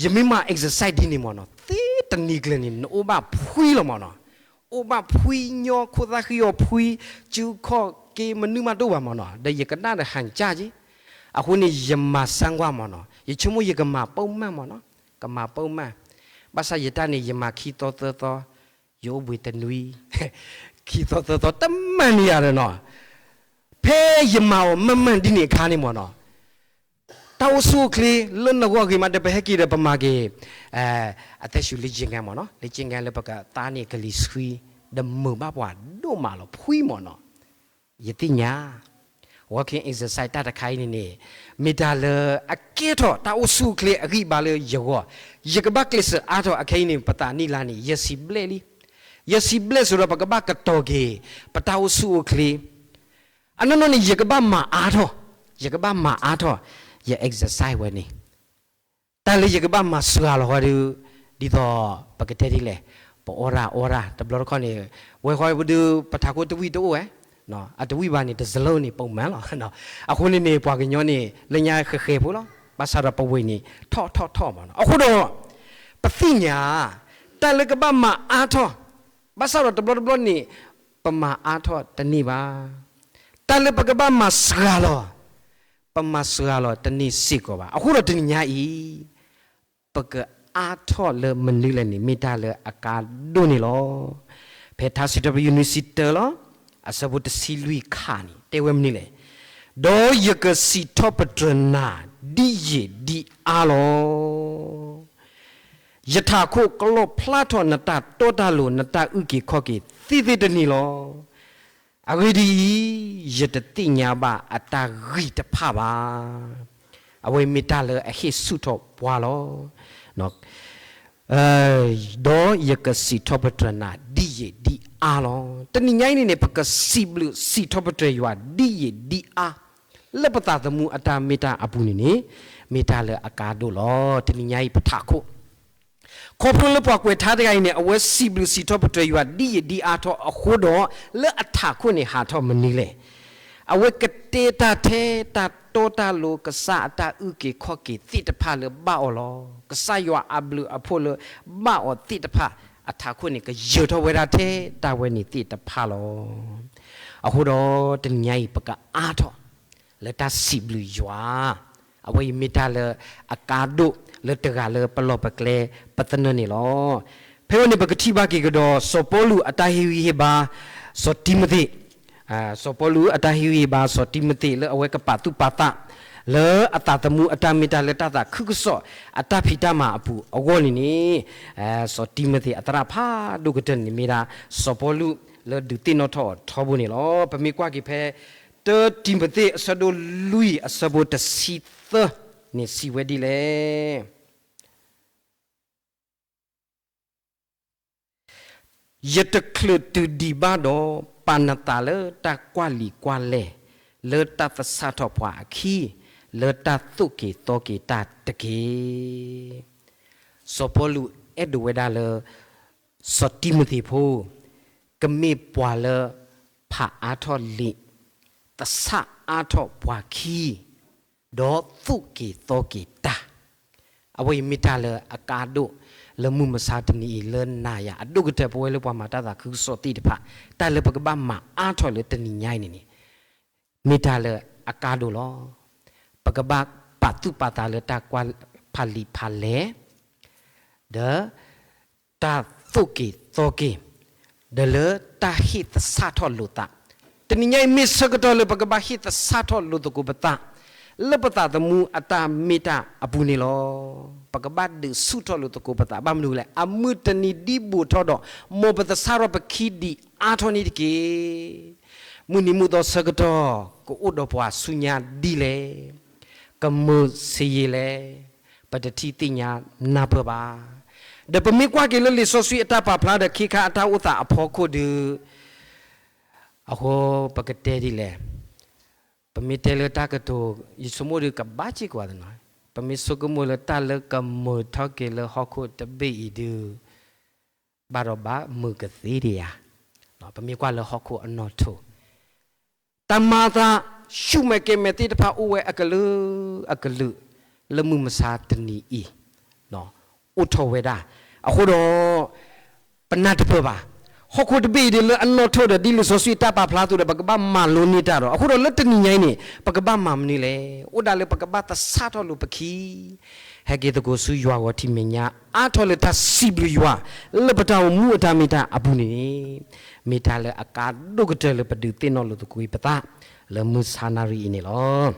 ယမ့ၢ်မၤ exercise ဒ်န့ၣ်မ့ၢ်နီၤ, သ့တနံၤကျၢၤန့ၣ် နအိၣ်ဘၣ်ဖှံလီၤမ့ၢ်နီၤ, အိၣ်ဘၣ်ဖှံညီခိၣ်သၣ်ဃံအီၤဖှံ, စုခီၣ်က့မနုၤမးတအိၣ်ဘၣ်မ့ၢ်နီၤ, ဒီးယကနၣ်ဒီးဟးကၢ်က့, အဃိန့ၣ် ယမၤစၢ်ကွၢ်မ့ၢ်နီၤ, ယဆိကမိၣ်ယကမၤပိာ်မၢ်မ့ၢ်နီၤ, ကမၤပိာ်မၢ်, ဘၣ်ဆၣ်ယတၢ်န့ၣ် ယမၤခံသီသၢသီ, ယအိၣ်ဘှံးတနွံ, ခံသီသၢသီ တမၤန့ၢ်ယၤဒီးနီၤ, ဖဲယမၤအီၤမၢ်မၢ်ဒ်န့ၣ်အခါန့ၣ်မ့ၢ်နီၤ, တၢ်အိၣ်ဆူၣ်အိၣ်ချ့လၢနဂီၢ်ဂ့ၤမး ဒီးပဟဲက့ၤဒီးပမၤက့ၤ အသက်ရှူလေ့ကျင့်ခန်းမ့ၢ်နီၤ, လေ့ကျင့်ခန်းလၢပကသါန့ၢ်ကလံၤဆှံ, ဒီးမုာ်ဘၣ်ပှၤဒိၣ်မးလီၤ ဖှံမ့ၢ်နီၤ, ယသ့ၣ်ညါ walking exercise တၢ်တခါအံၤန့ၣ်န့ၣ် မ့ၢ်တၢ်လၢအကဲထီၣ်တၢ်အိၣ်ဆူၣ်အိၣ်ချ့အဂံၢ်အဘါလၢယဂီၢ်, ယကဘၣ်ကျဲးစၢးအါထီၣ်အခဲအံၤန့ၣ် ပသးနံၣ်လါန့ၣ် ယဲၢ်ဆံဘျဲၣ်လံ, ယဲၢ်ဆံဘျဲၣ်ဆိဒီး ပကဘၣ်ကတီၤက့ၤ ပတၢ်အိၣ်ဆူၣ်အိၣ်ချ့ အနီၢ်နီၢ်န့ၣ် ယကဘၣ်မၤအါထီၣ်, ယကဘၣ်မၤအါထီၣ် ယ exercise ဝဲန့ၣ်, တၢ်လၢယကဘၣ်မၤစှၤလီၤဃီဒီး ဒ်သိးပကတဲဒ်လဲၣ်, ပအီၣ်ရၣ်အီရၣ် တဘျီတခီၣ်န့ၣ်, ဝဲဃီဒီး ပထးခိၣ်တဝံၣ်တအိၣ်ဝဲ, အတဝံၣ်ဘၣ်န့ၣ် တစလၢန့ၣ် ပိာ်မၢ်လီၤ, အဃိန့ၣ်န့ၣ် ပှၤကညီန့ၣ် လၢညါဃဲဃဲဖိလီၤ, ဘၣ်ဆၣ်ဒီးပဝဲန့ၣ် ထီၣ်ထီၣ်ထီၣ်မ့ၢ်နီၤ, အဃိဒီး ပသ့ၣ်ညါ တၢ်လၢကဘၣ်မၤအါထီၣ်, ဘၣ်ဆၣ်ဒီးတဘျီတဘျီန့ၣ် ပမၤအါထီၣ်တန့ၢ်ဘၣ်, တၢ်လၢပကဘၣ်မၤစှၤလီၤ ပမၤစှၤလီၤတန့ၢ်စ့ၢ်ကီးဘၣ်. အဃိဒီးတနံၤညါအံၤ ပကအါထီၣ်လၢမနုၤလဲၣ်န့ၣ် မ့ၢ်တၢ်လၢအကါဒိၣ်န့ၣ်လီၤ. ဖဲထါစံးထီၣ်ပတြၢၤ နွံဆံတၢလီၤ, အဆၢဖိတဆံလွံၢ်ခါန့ၣ် တဲဝဲမနုၤလဲၣ်, ဒီးယကစံးထီၣ်ပတြၢၤနၤ ဒ်ယံာ်ဒ်အါလီၤ. ယထးခိၣ်ကလီၣ်ဖျါထီၣ်နတၢ်တီတၢ်လိၤ နတၢ်အုၣ်က့ၤခီၣ်က့ၤသ့သ့တနံၤလီၤ. အဂ့ၢ်ဒ်အံၤ, ယတသ့ၣ်ညါဘၣ်အတၢ်ဂံၢ်တဖၣ်ဘၣ်. အဝဲမ့ၢ်တၢ်လၢအဟ့ၣ်ဆူၣ်ထီၣ်ပှၤလီၤ. ဒီးယကစံးထီၣ်ပတြၢၤနၤဒ်ယံာ်ဒ်အါလီၤ. တနံၤညါအံၤန့ၣ်န့ၣ် ပကစံးဘျုးစံးထီၣ်ပတြၢၤယွၤဒ်ယံာ်ဒ်အါ လၢပသးသမူအတၢ်မ့ၢ်တၢ်အပူၤန့ၣ်န့ၣ် မ့ၢ်တၢ်လၢအကါဒိၣ်လီၤ. တနံၤညါအံၤပထးခိၣ် ခီဖျိလၢပှၤကွဲးထါတဂၤအံၤန့ၣ် အဝဲစံးဘျုးစံးထီၣ်ပတြၢၤယွၤဒ်ယံာ်ဒ်အါထီၣ်အဃိဒီး လၢအထးခိၣ်န့ၣ်ဟးထီၣ်မနုၤလဲၣ်. အဝဲကတဲတၢ်ထဲတၢ်တီတၢ်လိၤ ကစၢ်အတၢ်အုၣ်က့ၤခီၣ်က့ၤသ့ၣ်တဖၣ်လၢဘၣ်အီၤလီၤ. ကစၢ်ယွၤအဘျုးအဖှိၣ်လၢဘၣ်အီၤသ့ၣ်တဖၣ် အထးခိၣ်န့ၣ် ကယၢၤထီၣ်ဝဲဒၣ်ထဲတၢ်ဝဲန့ၣ်သ့ၣ်တဖၣ်လီၤ. အဃိဒီးတနံၤညါအံၤ ပကအါထီၣ် လၢတၢ်စံးဘျုးယွၤ, အဝဲအံၤမ့ၢ်တၢ်လၢအကါဒိၣ်လၢတဂၤလၢပလီၢ်ပကျဲပသနၢၣ်န့ၣ်လီၤ. ဖဲဝဲန့ၣ် ပကထံၣ်ဘၣ်က့ၤကဒီး စီၤပီလူးအတၢ်ဟ့ၣ်ဂံၢ်ဟ့ၣ်ဘါ စီၤတံၤမသ့း, စီၤပီလူးအတၢ်ဟ့ၣ်ဂံၢ်ဟ့ၣ်ဘါ စီၤတံၤမသ့း လၢအဝဲကပာ်သူၣ်ပာ်သး လၢအသးသမူအတၢ်မ့ၢ်တၢ်လၢတၢ်သးခုကစီၣ် အတၢ်ဖံးတၢ်မၤအပူၤအဂီၢ်န့ၣ်န့ၣ်, စီၤတံၤမသ့းအသရၣ်ဖးဒိၣ်ကတၢၢ်န့ၣ်မ့ၢ်ဒၣ် စီၤပီလူးလၢဒုးသ့ၣ်နီၣ်ထီၣ်အီၤထီဘိန့ၣ်လီၤ. ပမ့ၢ်ကွၢ်က့ၤဖဲ တၢတံၤမသ့း အဆၢဒိၣ်လွံၢ် အဆၢဖိတဆံသၢန့ၣ် စံးဝဲဒ်လဲၣ်. ယတချုးတုၤဒံးဘၣ်ဒီး, ပာ်နသးလၢတၢ်ကွၢ်လံာ်ကွၢ်လဲၢ်, လၢတၢ်သဆၣ်ထီၣ်ပှၤအခံ, လၢတၢ်သိၣ်က့ၤသီက့ၤတၢ်တက့ၢ်. စီၤပီလူးအဲၣ်ဒိးဝဲဒၣ်လၢ စီၤတံၤမသ့းဖိ ကမ့ၢ်ပှၤလၢ ဖးအါထီၣ်လံာ်, သဆၣ်အါထီၣ်ပှၤခံ, ဒီးသိၣ်က့ၤသီက့ၤတၢ်. အဝဲအံၤမ့ၢ်တၢ်လၢအကါဒိၣ်လၢမုၢ်မဆါတနံၤအံၤ လၢနၤယၤအဒိၣ်ကတၢၢ် ပဝဲလၢပှၤမၤတၢ်သးခုကစီၣ်သ့ၣ်တဖၣ်, တၢ်လၢပကဘၣ်မၤအါထီၣ်လၢတနံၤညါအံၤန့ၣ်န့ၣ် မ့ၢ်တၢ်လၢအကါဒိၣ်လီၤ. ပကဘၣ်ပာ်သူၣ်ပာ်သးလၢတၢ်ကွၢ်ဖးလံာ်ဖးလဲၢ်, ဒီး တၢ်သိၣ်က့ၤသီက့ၤ, ဒီးလၢတၢ်ဟ့ၣ်သဆၣ်ထီၣ်လိာ်သး, တနံၤညါအံၤမ့ၢ်ဆၢကတီၢ်လၢပကဘၣ်ဟ့ၣ်သဆၣ်ထီၣ်လိာ်သကိးပသး, လၢပသးသမူအတၢ်မ့ၢ်တၢ်အပူၤန့ၣ်လီၤ. ပကဘၣ်ဒုးဆူၣ်ထီၣ်လိာ်သကိးပသး ဘၣ်မနုၤလဲၣ်, အမုၢ်တနံၤဒ်ဘူးထီၣ်ဒီး မ်ပသဆၣ်ထီၣ်ပခံဒံးအါထီၣ်န့ၣ်တက့ၢ်. မုၢ်နံၤမုၢ်သီဆၢကတီၢ် ကအိၣ်ဒီးပှၤဆူညါဒ်လဲၣ်, ကမုာ်ဆံးယံာ်လဲၣ်, ပတထံၣ်သ့ၣ်ညါနၢ်ပၢၢ်ဘၣ်. ဒီးပမ့ၢ်ကွၢ်က့ၤလၢလံာ်စီဆှံအတၢ်ပာ်ဖျါဒီးခ့ခါအတၢ်အိၣ်သးအဖီခိၣ်ဒီး, အဃိပကတဲဒ်လဲၣ်, ပမ့ၢ်တဲလၢတၢ်ကတိၤ ယဆိကမိၣ်ဒီးကဘၣ်စ့ၢ်ကီးသနီၤ, ပမ့ၢ်ဆိကမိၣ်လၢတၢ်လၢကမုာ်ထီၣ်က့ၤလၢဟီၣ်ခိၣ်တဘ့ၣ်အံၤဒီး ဘၣ်ဒီးဘၣ်မုာ်ကသ့ဒံးဧါ. ပမ့ၢ်ကွၢ်လၢဟီၣ်ခိၣ်အနီၣ်ထိး တၢ်မၤအသး ဆူၣ်မဲာ်ကဲၤမဲာ်သ့ၣ်တဖၣ်အိၣ်ဝဲအကလုာ်အကလုာ် လၢမုၢ်မဆါတနံၤအံၤ အိၣ်ထီၣ်ဝဲဒၣ်. အဃိဒီး ပနၢ်တပၢၢ်ဘၣ်. ဟီၣ်ခိၣ်တဘ့ၣ်အံၤဒီးလၢအနီၣ်ထိးဒီး ဒ်လံာ်စီဆှံအတၢ်ပာ်ဖျါအသိးဒီး ပကဘၣ်မၤလိန့ၢ်တၢ်ဒီး အဃိဒီးလၢတနံၤညါအံၤန့ၣ် ပကဘၣ်မၤမနုၤလဲၣ်. အိၣ်ဒၣ်လၢပကဘၣ်သဆၣ်ထီၣ်လိာ်ပခံ ဟဲက့ၤသကိးဆူယွၤဂီၤထံးမဲာ်ညါ အါထီၣ်လၢတၢ်စံးဘျုးယွၤ လၢပတၢ်အိၣ်မူအတၢ်မ့ၢ်တၢ်အပူၤန့ၣ် မ့ၢ်တၢ်လၢအကါဒိၣ်ကတၢၢ်လၢပဒုးသ့ၣ်နီၣ်လိာ်သကိးပသး လၢမုၢ်ဆါနၣ်ရံၣ်အံၤန့ၣ်လီၤ.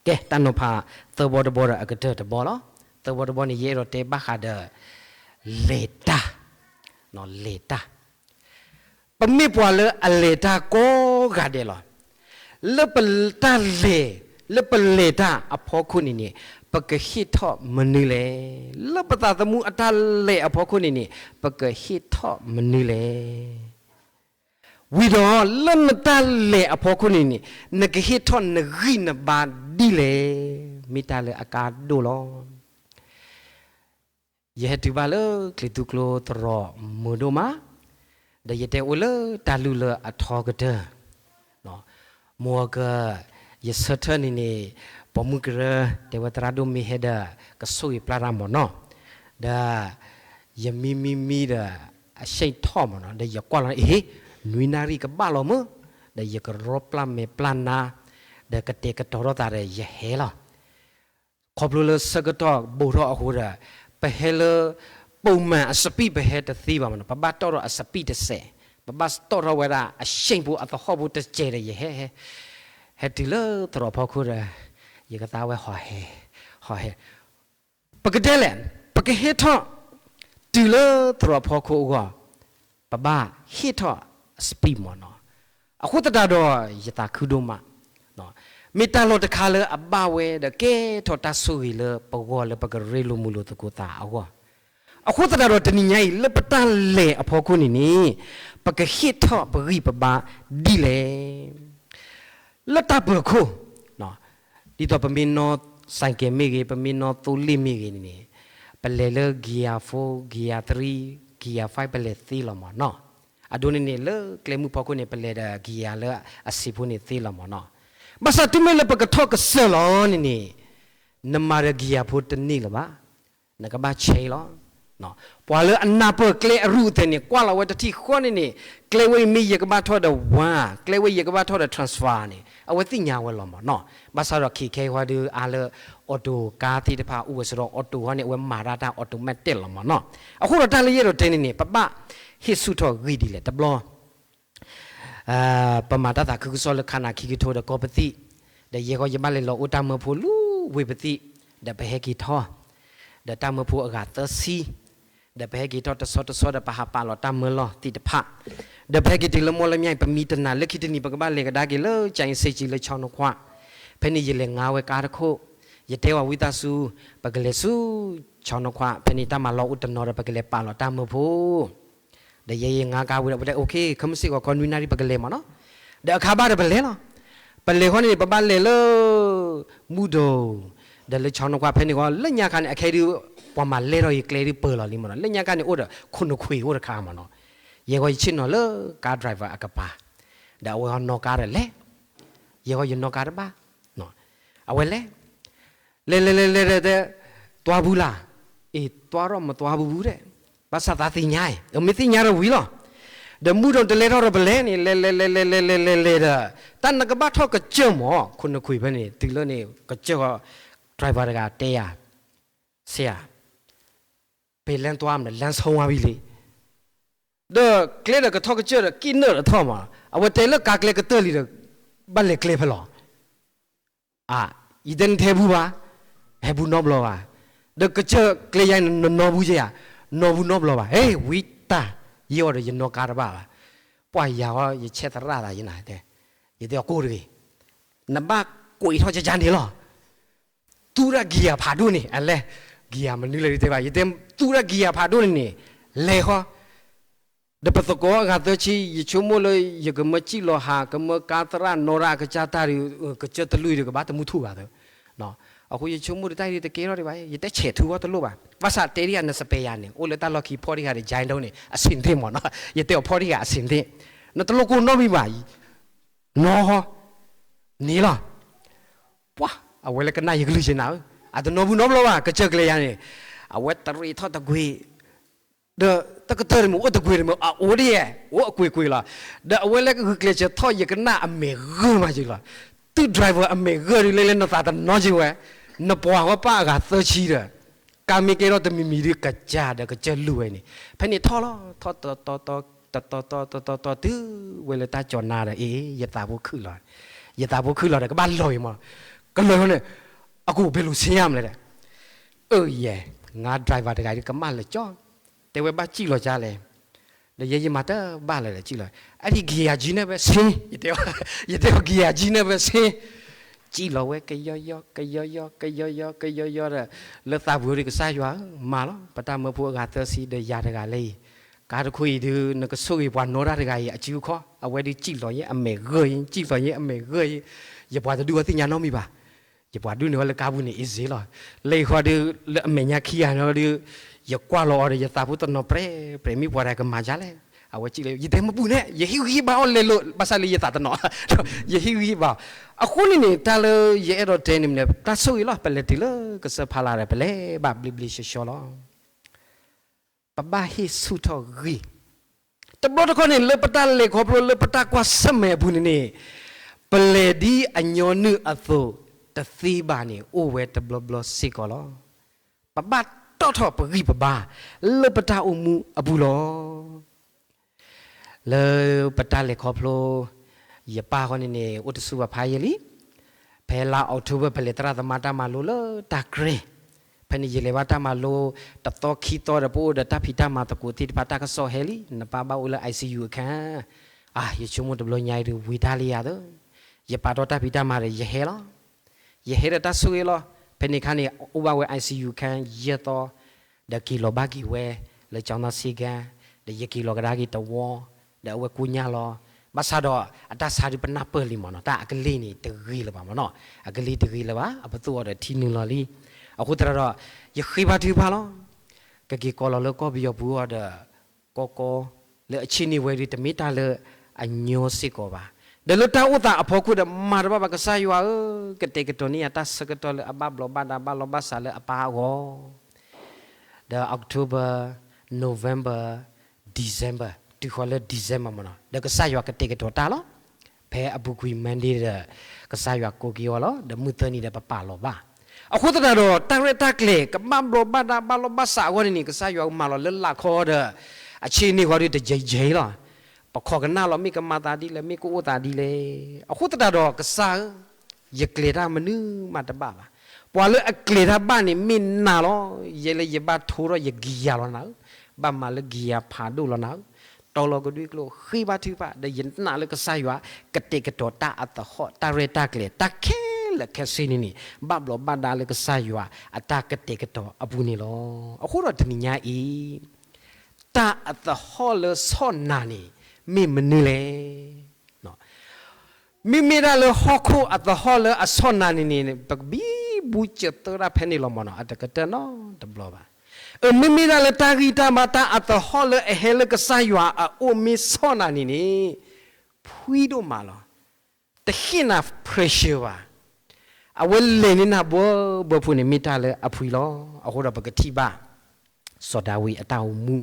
ကဲ တၢ်နီၤဖးသၢဘီတဘီဒီးအကတၢၢ်တဘီလီၤ. သၢဘီတဘီန့ၣ် ယအဲၣ်ဒိးတဲဘၣ်ဃးဒီး လဲၤတၢ်, လဲၤတၢ် ပမ့ၢ်ပှၤလၢအလဲၤတၢ်ကိးဂၤဒဲးလီၤ. လၢပတၢ်လဲၤ, လၢပလဲၤတၢ်အဖီခိၣ်န့ၣ်န့ၣ် ပကဟ့ၣ်ထီၣ်မနုၤလဲၣ်. လၢပသးသမူအတၢ်လဲၤအဖီခိၣ်န့ၣ်န့ၣ် ပကဟ့ၣ်ထီၣ်မနုၤလဲၣ်. ဝံၤဒီးလၢနတၢ်လဲၤအဖီခိၣ်န့ၣ်န့ၣ် နကဟ့ၣ်ထီၣ်နဂံၢ်နဘါဒ်လဲၣ်. မ့ၢ်တၢ်လၢအကါဒိၣ်လီၤ. ယဟဲတုၤဘၣ်လၢချံးသူကျိသရိာ်မုာ်ဒိၣ်မး, ဒီးယတဲအိၣ်လၢတၢ်လုၢ်လၢအထီကတၢၢ်, မိၢ်က, ယဆၢထၢၣ်န့ၣ်န့ၣ် ပိာ်မုၣ်ကရၢ တဲဝဲသရၣ်ဒိၣ်မ့ၢ်ဟဲဒီး ကဆိၣ်ဂ့ၤပျၢ်တၢ်မၢ်နီၤ, ဒီး ယမံမံမံဒီး အဆ့ၣ်ထီၣ်မၢ်နီၤ, ဒီးယကွၢ်လီၤ အ့ၣ်, နွံနၣ်ရံၣ်ကဘၣ်လီၤမၢ်, ဒီးယကရီပျၢ်မဲာ်ပျၢ်နါ, ဒီးကတဲာ်ကတီၤထီၣ်သးဒီးယဟဲလီၤ. ခီဖျိလၢဆၢကတီၢ်ဘူးထီၣ်အဃိဒီး ပဟဲလၢ ပိာ်မၣ်အစပံး ပဟဲတသ့ဘၣ်မၢ်နီၤ, ပဘၣ်တီၣ်ထီၣ်အစပံးတစဲး, ပဘၣ်တီၣ်ထီၣ်ဝဲဒၣ်အဆ့ၣ်ဖိအသဟီၣ်ဖိတစဲးဒီးယဟဲ, ဟဲတုၤလၢသရိာ်ဖီခိၣ်ဒီး ယကသါဝဲဟီၣ်ဟဲ, ဟီၣ်ဟဲ ပကတဲလဲၣ်, ပကဟ့ၣ်ထီၣ် တုၤလၢသရိာ်ဖီခိၣ်အဂီၢ်, ပဘၣ်ဟ့ၣ်ထီၣ် speed မ့ၢ်နီၤ. အဃိသတးဒီး ယသးခုဒိၣ်မး, မ့ၢ်တၢ်လီၢ်တခါလၢအဘၣ်ဝဲဒီးကဲထီၣ်တၢ်ဆိၣ်ဂ့ၤလၢပဂီၢ်လၢပကရ့လိာ်မုာ်လိာ်သကိးသးအဂီၢ်, အဃိသတးဒီးတနံၤညါအံၤ လၢပတၢ်လဲၤအဖီခိၣ်န့ၣ်န့ၣ်, ပကဟ့ၣ်ထီၣ်ပဂံၢ်ပဘါဒ်လဲၣ်. လၢတၢ်ပၢၤခိၣ်, ဒ်သိးပမ့ၢ်နီၣ် ဆိုင်ကယ် မ့ၢ်ဂ့ၤ, ပမ့ၢ်နီၣ်သိလ့ၣ်မ့ၢ်ဂ့ၤန့ၣ်န့ၣ်, ပလဲၤလၢ gear four, gear three, gear five ပလဲၤသ့လီၤမ့ၢ်နီၤ. အဒိန့ၣ်န့ၣ် လၢကျဲမုၢ်ဖီခိၣ်န့ၣ် ပလဲၤဒီး gear လၢအဆံးဖိန့ၣ်သ့လီၤမ့ၢ်နီၤ. ဘၣ်ဆၣ်တုၤမ့ၢ်လၢပကထီၣ်ကစၢၢ်လီၤန့ၣ်န့ၣ်, နမၤဒီး gear four တန့ၢ်လၢၤဘၣ်, နကဘၣ် change လီၤ. ပှၤလၢအနၢ်ပၢၢ်ကျဲအရူၢ်အသဲးန့ၣ် ကွၢ်လီၤဝဲတထံၣ်ဃီန့ၣ်န့ၣ်, ကျဲဝဲအံၤမ့ၢ်ယကဘၣ်ထီၣ်ဒီး one, ကျဲဝဲအံၤယကဘၣ်ထီၣ်ဒီး transfer န့ၣ် အဝဲသ့ၣ်ညါဝဲလီၤမ့ၢ်နီၤ. ဘၣ်ဆၣ်ဒီးခဲခဲအံၤဒီး အါလၢ auto car သ့ၣ်တဖၣ်အိၣ်ဝဲစ့ၢ်ဒီး auto ဃီန့ၣ် အဝဲမၤတၢ်တၢ် automatic လီၤမ့ၢ်နီၤ. အဃိဒီးတၢ်လၢယအဲၣ်ဒိးတဲန့ၣ်န့ၣ် ပဘၣ်ဟ့ၣ်ဆူၣ်ထီၣ်ဂံၢ်ဒ်လဲၣ်. တဘျီ ပမၤတၢ်သးခုကစီၣ်လၢခါနၤခံကထိဒီးကီၢ်ပသံၣ်, ဒီးယဲဃီယဘၣ်လဲၤလီၤအိၣ်တၢ်မၢဖိလၢဝ့ၢ်ပသံၣ်, ဒီးပဟဲက့ၤထီၣ်, ဒီးတၢ်မၢဖိအဂၤသၢဆံ, ဒီးပဟဲက့ၤထီၣ်တဆီတဆီဒီးပဟးပာ်လီၤတၢ်မၢလီၢ်သ့ၣ်တဖၣ်, ဒီးပဟဲက့ၤတုၤလၢမီၢ်လၢမၠဲၣ် ပမံတနၤလၢခံတနံၤ ပကဘၣ်လဲၤကဒါက့ၤလၢ ကၠဲအ့စ့ကၠံ လၢဆီနီခွး, ဖဲန့ၣ်ယလဲၤငါဝဲကါတခိၣ်, ယတဲဝဲဝံသးစူၤ, ပကလဲၤဆူ ဆီနီခွး, ဖဲန့ၣ်တၢ်မၤလီၢ်အိၣ်တနီၤဒီးပကလဲၤပာ်လီၤတၢ်မၢဖိ ဒီးယဲယငါကါဝံၤဒီး ပတဲ okay ခဲမုၢ်ဆ့ၣ်ကီး ခီနွံနၣ်ရံၣ် ပကလဲၤမ့ၢ်နီၤ. ဒီးအခါဘၣ်ဒီးပလဲၤလီၤ. ပလဲၤဃီန့ၣ်န့ၣ် ပဘၣ်လဲၤလၢ မုၢ်ဒိၣ်, ဒီးလၢဆီနီခွးဖဲန့ၣ်ဃီ လၢညါခါန့ၣ် အခဲဒုး ပှၤမၤလဲၢ်ထီၣ်ယကျဲဒုးပၢၢ်လီၤလံမ့ၢ်နီၤ. လၢညါခါန့ၣ် အိၣ်ဒီးခိၣ်နူာ်ခွံးအိၣ်တခါမ့ၢ်နီၤ. ယဲဃီယဆ့ၣ်နီၤလၢကါ driver အကပၤ, ဒီးအဝဲဟီနီၣ်ကါဒီးလဲၤ, ယဲဃီယနီၣ်ကါတဘၣ်, အဝဲလဲၤ လဲၤလဲၤလဲၤလဲၤဒီး တဲ သွါဘူးလၢ်, အ့ၣ် သွါထီၣ်မသွါဘူးဘူးဒီး, ဘၣ်ဆၣ်သးသ့ၣ်ညါအံၤ မ့ၢ်သ့ၣ်ညါဒီးဝံၤလီၤ. ဒီးမုၢ်ဒီးတလဲၤထီၣ်ဒီးပလဲၤန့ၣ် လဲၤလဲၤလဲၤလဲၤလဲၤလဲၤလဲၤဒီး, တၢ်နကဘၣ်ထီၣ်ကစၢၢ်မ့ၢ် ခိၣ်နူာ်ခွံးဖဲန့ၣ် တုၤလၢန့ၣ် ကစၢၢ်ဃီ driver တဂၤတဲယၤ, ဆရာ, ဘယ်လမ်းသွားမလဲ လမ်းဆုံးသွားပြီလေ, ဒီးကျဲဒီးကထီၣ်ကစၢၢ်ဒီးက့ၣ်နၢၣ်ဒီးထီၣ်မး, အဝဲတဲလၢကါကျဲကတၢၢ်လံဒီး ဘၣ်လဲၤကျဲဖဲလဲၣ်. အ့ၣ် ယတဲနတဟဲဘူးဘၣ်, ဟဲဘူးနီတဘျီဘၣ်. ဒီးကစၢၢ်ကျဲယါန့ၣ် နနီၣ်ဘူးဧါ, နီၣ်ဘူးနီတဘျီဘၣ်. ဟဲ ဝံတၢ်, ယဲအီၤဒီးယနီၣ်ကါတဘၣ်ဘၣ်. ပှၤယၤဃီ ယဆဲးသရၣ်သးယနၤတဲ, ယတဲအီၤကိၢ်တဂ့ၤ, နဘၣ်ကွံာ်ထီၣ်ကကါန့ၣ်လီၤ. သူၣ်တၢ် gear ဖးဒိၣ်န့ၣ် အလဲၣ်, gear မနုၤလဲၣ်တဲဘၣ်, ယတဲသူၣ်တၢ် gear ဖးဒိၣ်န့ၣ်န့ၣ်, လဲၤဃီ ဒီးပသကိးအဂၤသၢဆံ ယဆိကမိၣ်လၢယကမၢစံၣ်လီၤဟး ကမၢကါသရၣ်နီၣ်ရၣ်အကစၢ်တၢ်ဒီး ကစၢၢ်တလွံၢ်ဒီးကဘၣ်တမူထူၣ်ဘၣ်သၢ. အဃိယဆိကမိၣ်ဒီးတၢ်အံၤတကဲထီၣ်ဒံးဘၣ်, ယတဲဆဲးထူဝဲတလိၣ်ဘၣ်. ဘၣ်ဆၣ်တဲဒ်ယၤ နစပဲၤယၤန့ၣ် အိၣ်လၢတၢ်လီၢ်ခံဖီၣ်တံၢ်ဃာ်ဒီး ကၠဲဒိၣ်န့ၣ် အဆ့ၣ်သ့ၣ်မ့ၢ်နီၤ, ယတဲအီၤဖီၣ်တံၢ်ဃာ်အဆ့ၣ်သ့ၣ်, နတလိၣ်ကိၢ်နီတမံၤဘၣ်, နီၣ်ဃီ, န့ၣ်လီၤ. ပှၤ အဝဲလၢကနၣ်ယကလုၢ်ကနၣ်ဧၢ, အတနီၣ်ဘူးနီတဘျီဘၣ် ကစၢၢ်ကျဲယါန့ၣ်, အဝဲတရံးထီၣ်တကွံာ်, ဒီးတကတၢၢ်တမံၤအိၣ်တကွံာ်တမံၤ အအိၣ်ဒ်ယဲၢ် အိၣ်အကွံာ်ကွံာ်လီၤ. ဒီးအဝဲလၢဂုာ်ကျဲးစၢးထီၣ်ယကနၣ်အမဲာ်ဂၢၢ်မးက့ၤလီၤ. သု driver အမဲာ်ဂၢၢ်ဒုးလဲၤလၢနသးတနီၣ်က့ၤဝဲ, နပှၤဂီၢ်ပၢ်အဂၤသၢဆံဒီး ကါမ့ၢ်ကဲထီၣ်တမံၤမံၤဒုးကစၢ်ဒီးကစၢၢ်လူၤဝဲန့ၣ်, ဖဲန့ၣ်ထီၣ်လီၤ, ထီၣ်တတီၤတတီၤတတီၤတတီၤတုၤဝဲလၢတၢ်ကၠီၤနါဒီး အ့ၣ် ယသးဖိခုၣ်လီၤ, ယသးဖိခုၣ်လီၤဒီး ကဘၣ်လီၤအံၤမး, ကလီၤအံၤန့ၣ်, အကိၣ်ဘဲလိာ်ဆ့ညါမလဲၣ်ဒီး, အၢ ယဲၢ်, ငါ driver တဂၤဒုးကမၣ်လၢာ်ကၠီ, တဲဝဲဘၣ်စံၣ်လီၤကါလဲၣ်, ဒီးယဲယမၤတဘၣ်လၢၤဒီးစံၣ်လီၤ, အဒံး gear ကံန့ၣ်ဝဲဆ့, ယတဲအီၤ gear ကံန့ၣ်ဝဲဆ့, စံၣ်လီၤဝဲကယီယီ ကယီယီ ကယီယီ ကယီယီဒီး, လၢသးပူၤဒုးကစၢ်ယွၤဧၢ မၤလီၤ, ပတၢ်မၢဖိအဂၤသၢဆံဒီးယၤတဂၤလၢအံၤ, ကါတခွံအံၤဒုး နကဆိၣ်ဂ့ၤပှၤနီၣ်တၢ်တဂၤအံၤ အစုအခီၣ်, အဝဲဒုးစံၣ်လီၤယဲအမဲာ်ဂၢၢ်အံၤ စံၣ်လီၤယဲအမဲာ်ဂၢၢ်အံၤ, ယပှၤတဒူၣ်ဝဲသ့ၣ်ညါနီတမံၤဘၣ်. ယပှၤဒူၣ်န့ၣ်ဝဲလၢကါပူၤန့ၣ် easy လီၤ. လၢအံၤဃီဒုး လၢအမဲာ်ညါခံဂၤန့ၣ်ဒုး ယကွၢ်လီၤအီၤဒီး ယသးဖိတနီၤပြဲၣ်ပြဲၣ် မ့ၢ်ပှၤတဂၤကမၤယါလဲၣ်. အဝဲစံၣ်လီၤ ယတဲမ့ၢ်ပူၤန့ၣ် ယဟ့ၣ်ဂံၢ်ဟ့ၣ်ဘါအီၤလဲၤလိာ် ဘၣ်ဆၣ်လၢယသးတနီၤ ယဟ့ၣ်ဂံၢ်ဟ့ၣ်ဘါအီၤ. အဃိန့ၣ်န့ၣ် တၢ်လၢယအဲၣ်ဒိးတဲန့ၣ်မ့ၢ် တၢ်ဆိၣ်ဂ့ၤလီၤ. ပလဲၤတုၤလၢကစၢၢ်ဖးလၢ်ဒီး ပလဲၤဘၣ်ဘျ့ဘျ့ဆှီဆှီလီၤ. ပဘၣ်ဟ့ၣ်ဆူၣ်ထီၣ်ဂံၢ် တဘျီတခီန့ၣ် လၢပတၢ်လဲၤခီဖျိလၢပတၢ်ကွၢ်ဆၢၣ်မဲာ်အပူၤန့ၣ်န့ၣ်, ပလဲၤဒ်အညီနုၢ်အသိး တသ့ဘၣ်န့ၣ် အိၣ်ဝဲတဘျီဘျီစ့ၢ်ကီးလီၤ. ပဘၣ်တီၣ်ထီၣ်ပဂံၢ်ပဘါ လၢပတၢ်အိၣ်မူအပူၤလီၤ. လၢပတၢ်လဲၤခီဖျိ ယပၢ်ဃီန့ၣ်န့ၣ် အိၣ်တဆူဘၣ်ဖးယံာ်လံ. ဖဲလါ October ပလဲၤသရၣ်သမါတၢ်မၤလိလၢတၢ်ကြဲၢ်, ဖဲ ဖဲန့ၣ်ယလဲၤဘၣ်တၢ်မၤလိ တသီခံသီဒီး ပအိၣ်ဒီးတၢ်ဖံးတၢ်မၤသကိးသ့ၣ်တဖၣ် တၢ်ကစီၣ်ဟဲလံ နပၢ်ဘၣ်အိၣ်လၢ I C U အခန်း, အါ ယဆိကမိၣ်တဘျီညါအံၤဒုး ဝံၤတၢ်လံယၤသၢ, ယပာ်ထီၣ်တၢ်ဖံးတၢ်မၤဒီး ယဟဲလီၤ. ယဟဲဒီးတၢ်ဆိၣ်ဂ့ၤလီၤ. ဖဲန့ၣ်အခါန့ၣ် အိၣ်ဘၣ်ဝဲ I C U အခန်း ယဲၢ်သီ, ဒီးက့ၤလီၤဘၣ်က့ၤဝဲ လၢကၠီနီၣ်ဆ့ကၤ, ဒီးယက့ၤလီၤကဒါက့ၤတဝီ, ဒီးအဝဲကိညၢ်လီၤ. ဘၣ်ဆၣ်ဒီး အတၢ်ဆါဒုးပနၢ်ပၢၢ်လံမ့ၢ်နီၤ, တၢ်အကလ့ၢ်န့ၣ် တဂ့ၤလၢၤဘၣ်မ့ၢ်နီၤ, အကလ့ၢ်တဂ့ၤလၢၤဘၣ်, အပသူၣ်အီၤဒီးထံနုာ်လီၤလံ. အဃိသတးဒီး ယဃ့ဘါထုကဖၣ်လီၤ. ကက့ၤကိးလီၤလၢကီၢ်ပယီၤပူၤအီၤဒီး ကီကီ, လၢအဆ့ၣ်န့ၢ်ဝဲဒုး တမ့ၢ်တၢ်လၢအညီစ့ၢ်ကီးဘၣ်. ဒီးလၢတၢ်အိၣ်သးအဖီခိၣ်ဒီး မၤတဘၣ်ဘၣ် ကစၢ်ယွၤဧၢ, ကတဲာ်ကတီၤန့ၢ်ယၤတၢ်ဆၢကတီၢ်လၢအဘၣ်ဘျီးဘၣ်ဒါ ဘၣ်လီၤဘၣ်စးလၢအပၢ်အဂီၢ်, ဒီး October, November, December, တုၤဃီၤလၢ December မ့ၢ်နီၤ, ဒီးကစၢ်ယွၤကတဲာ်ကတီၤတၢ်လီၤ. ဖဲအပူၤကွံာ် Monday ဒီး ကစၢ်ယွၤကိးက့ၤအီၤလီၤ, ဒီးမုၢ်သၢနံၤဒီးပပာ်လီၤဘၣ်. အဃိသတးဒီး တၢ်ရဲၣ်တၢ်ကျဲၤ ကဘၣ်ဘျီးဘၣ်ဒါ ဘၣ်လီၤဘၣ်စးအဂီၢ်န့ၣ်န့ၣ် ကစၢ်ယွၤမၤလီၤလၢလာ်ခီဒီး အဆ့ၣ်န့ၢ်ဃီဒီးတယံာ်ယံာ်လီၤ. ပခိးကနၣ်လီၤ မ့ၢ်ကမၤသးဒ်လဲၣ် မ့ၢ်ကအိၣ်သးဒ်လဲၣ်. အဃိသတးဒီး ကစၢ်ဧၢ, ယကျဲၤတၢ်မနုၤမးတဘၣ်ဘၣ်. ပှၤလၢအကျဲၤတၢ်ဘၣ်န့ၣ် မ့ၢ်နၤလီၤ. ယဲလၢယဘၣ်ထိထီၣ်ယကံယၤလီၤနၤဧၢ, ဘၣ်မၤလၢကံယၤဖးဒိၣ်လီၤနၤဧၢ, တီလီၤကဒွံကျိ ဃ့ဘါထုကဖၣ် ဒီးယနာ်လၢကစၢ်ယွၤ ကတဲာ်ကတီၤတၢ်အသဟီၣ် တၢ်ရဲၣ်တၢ်ကျဲၤ တၢ်ခဲလၢာ်ခဲဆ့န့ၣ်န့ၣ် ဘၣ်ဘျီးဘၣ်ဒါလၢကစၢ်ယွၤအတၢ်ကတဲာ်ကတီၤအပူၤန့ၣ်လီၤ. အဃိဒီးတနံၤညါအံၤ တၢ်အသဟီၣ်လၢဆီၣ်နၤန့ၣ် မ့ၢ်မနုၤလဲၣ်. မ့မ့ၢ်ဒၣ်လၢဟီၣ်ခိၣ်အသဟီၣ်လၢအဆီၣ်နၤန့ၣ်န့ၣ် ပကဘံဘူစၢၤသၢဒၣ်ဖဲန့ၣ်လီၤမ့ၢ်နီၤ, အတကတၢၢ်နီတဘျီဘၣ်. အမ့မ့ၢ်ဒၣ်လၢတၢ်ဂံၢ်တၢ်ဘါ တၢ်အသဟီၣ်လၢအဟဲလၢကစၢ်ယွၤအအိၣ်မ့ၢ်ဆီၣ်နၤန့ၣ်န့ၣ် ဖှံဒိၣ်မးလီၤ. တဟ့ၣ်နၤ pressure ဘၣ်. အဝဲလဲၤန့ၢ်နၤဘၢဘၢဖုန့ၣ် မ့ၢ်တၢ်လၢအဖှံလီၤ. အဃိဒီးပကထံၣ်ဘၣ် စီၤဒၤဝံးအတၢ်အိၣ်မူ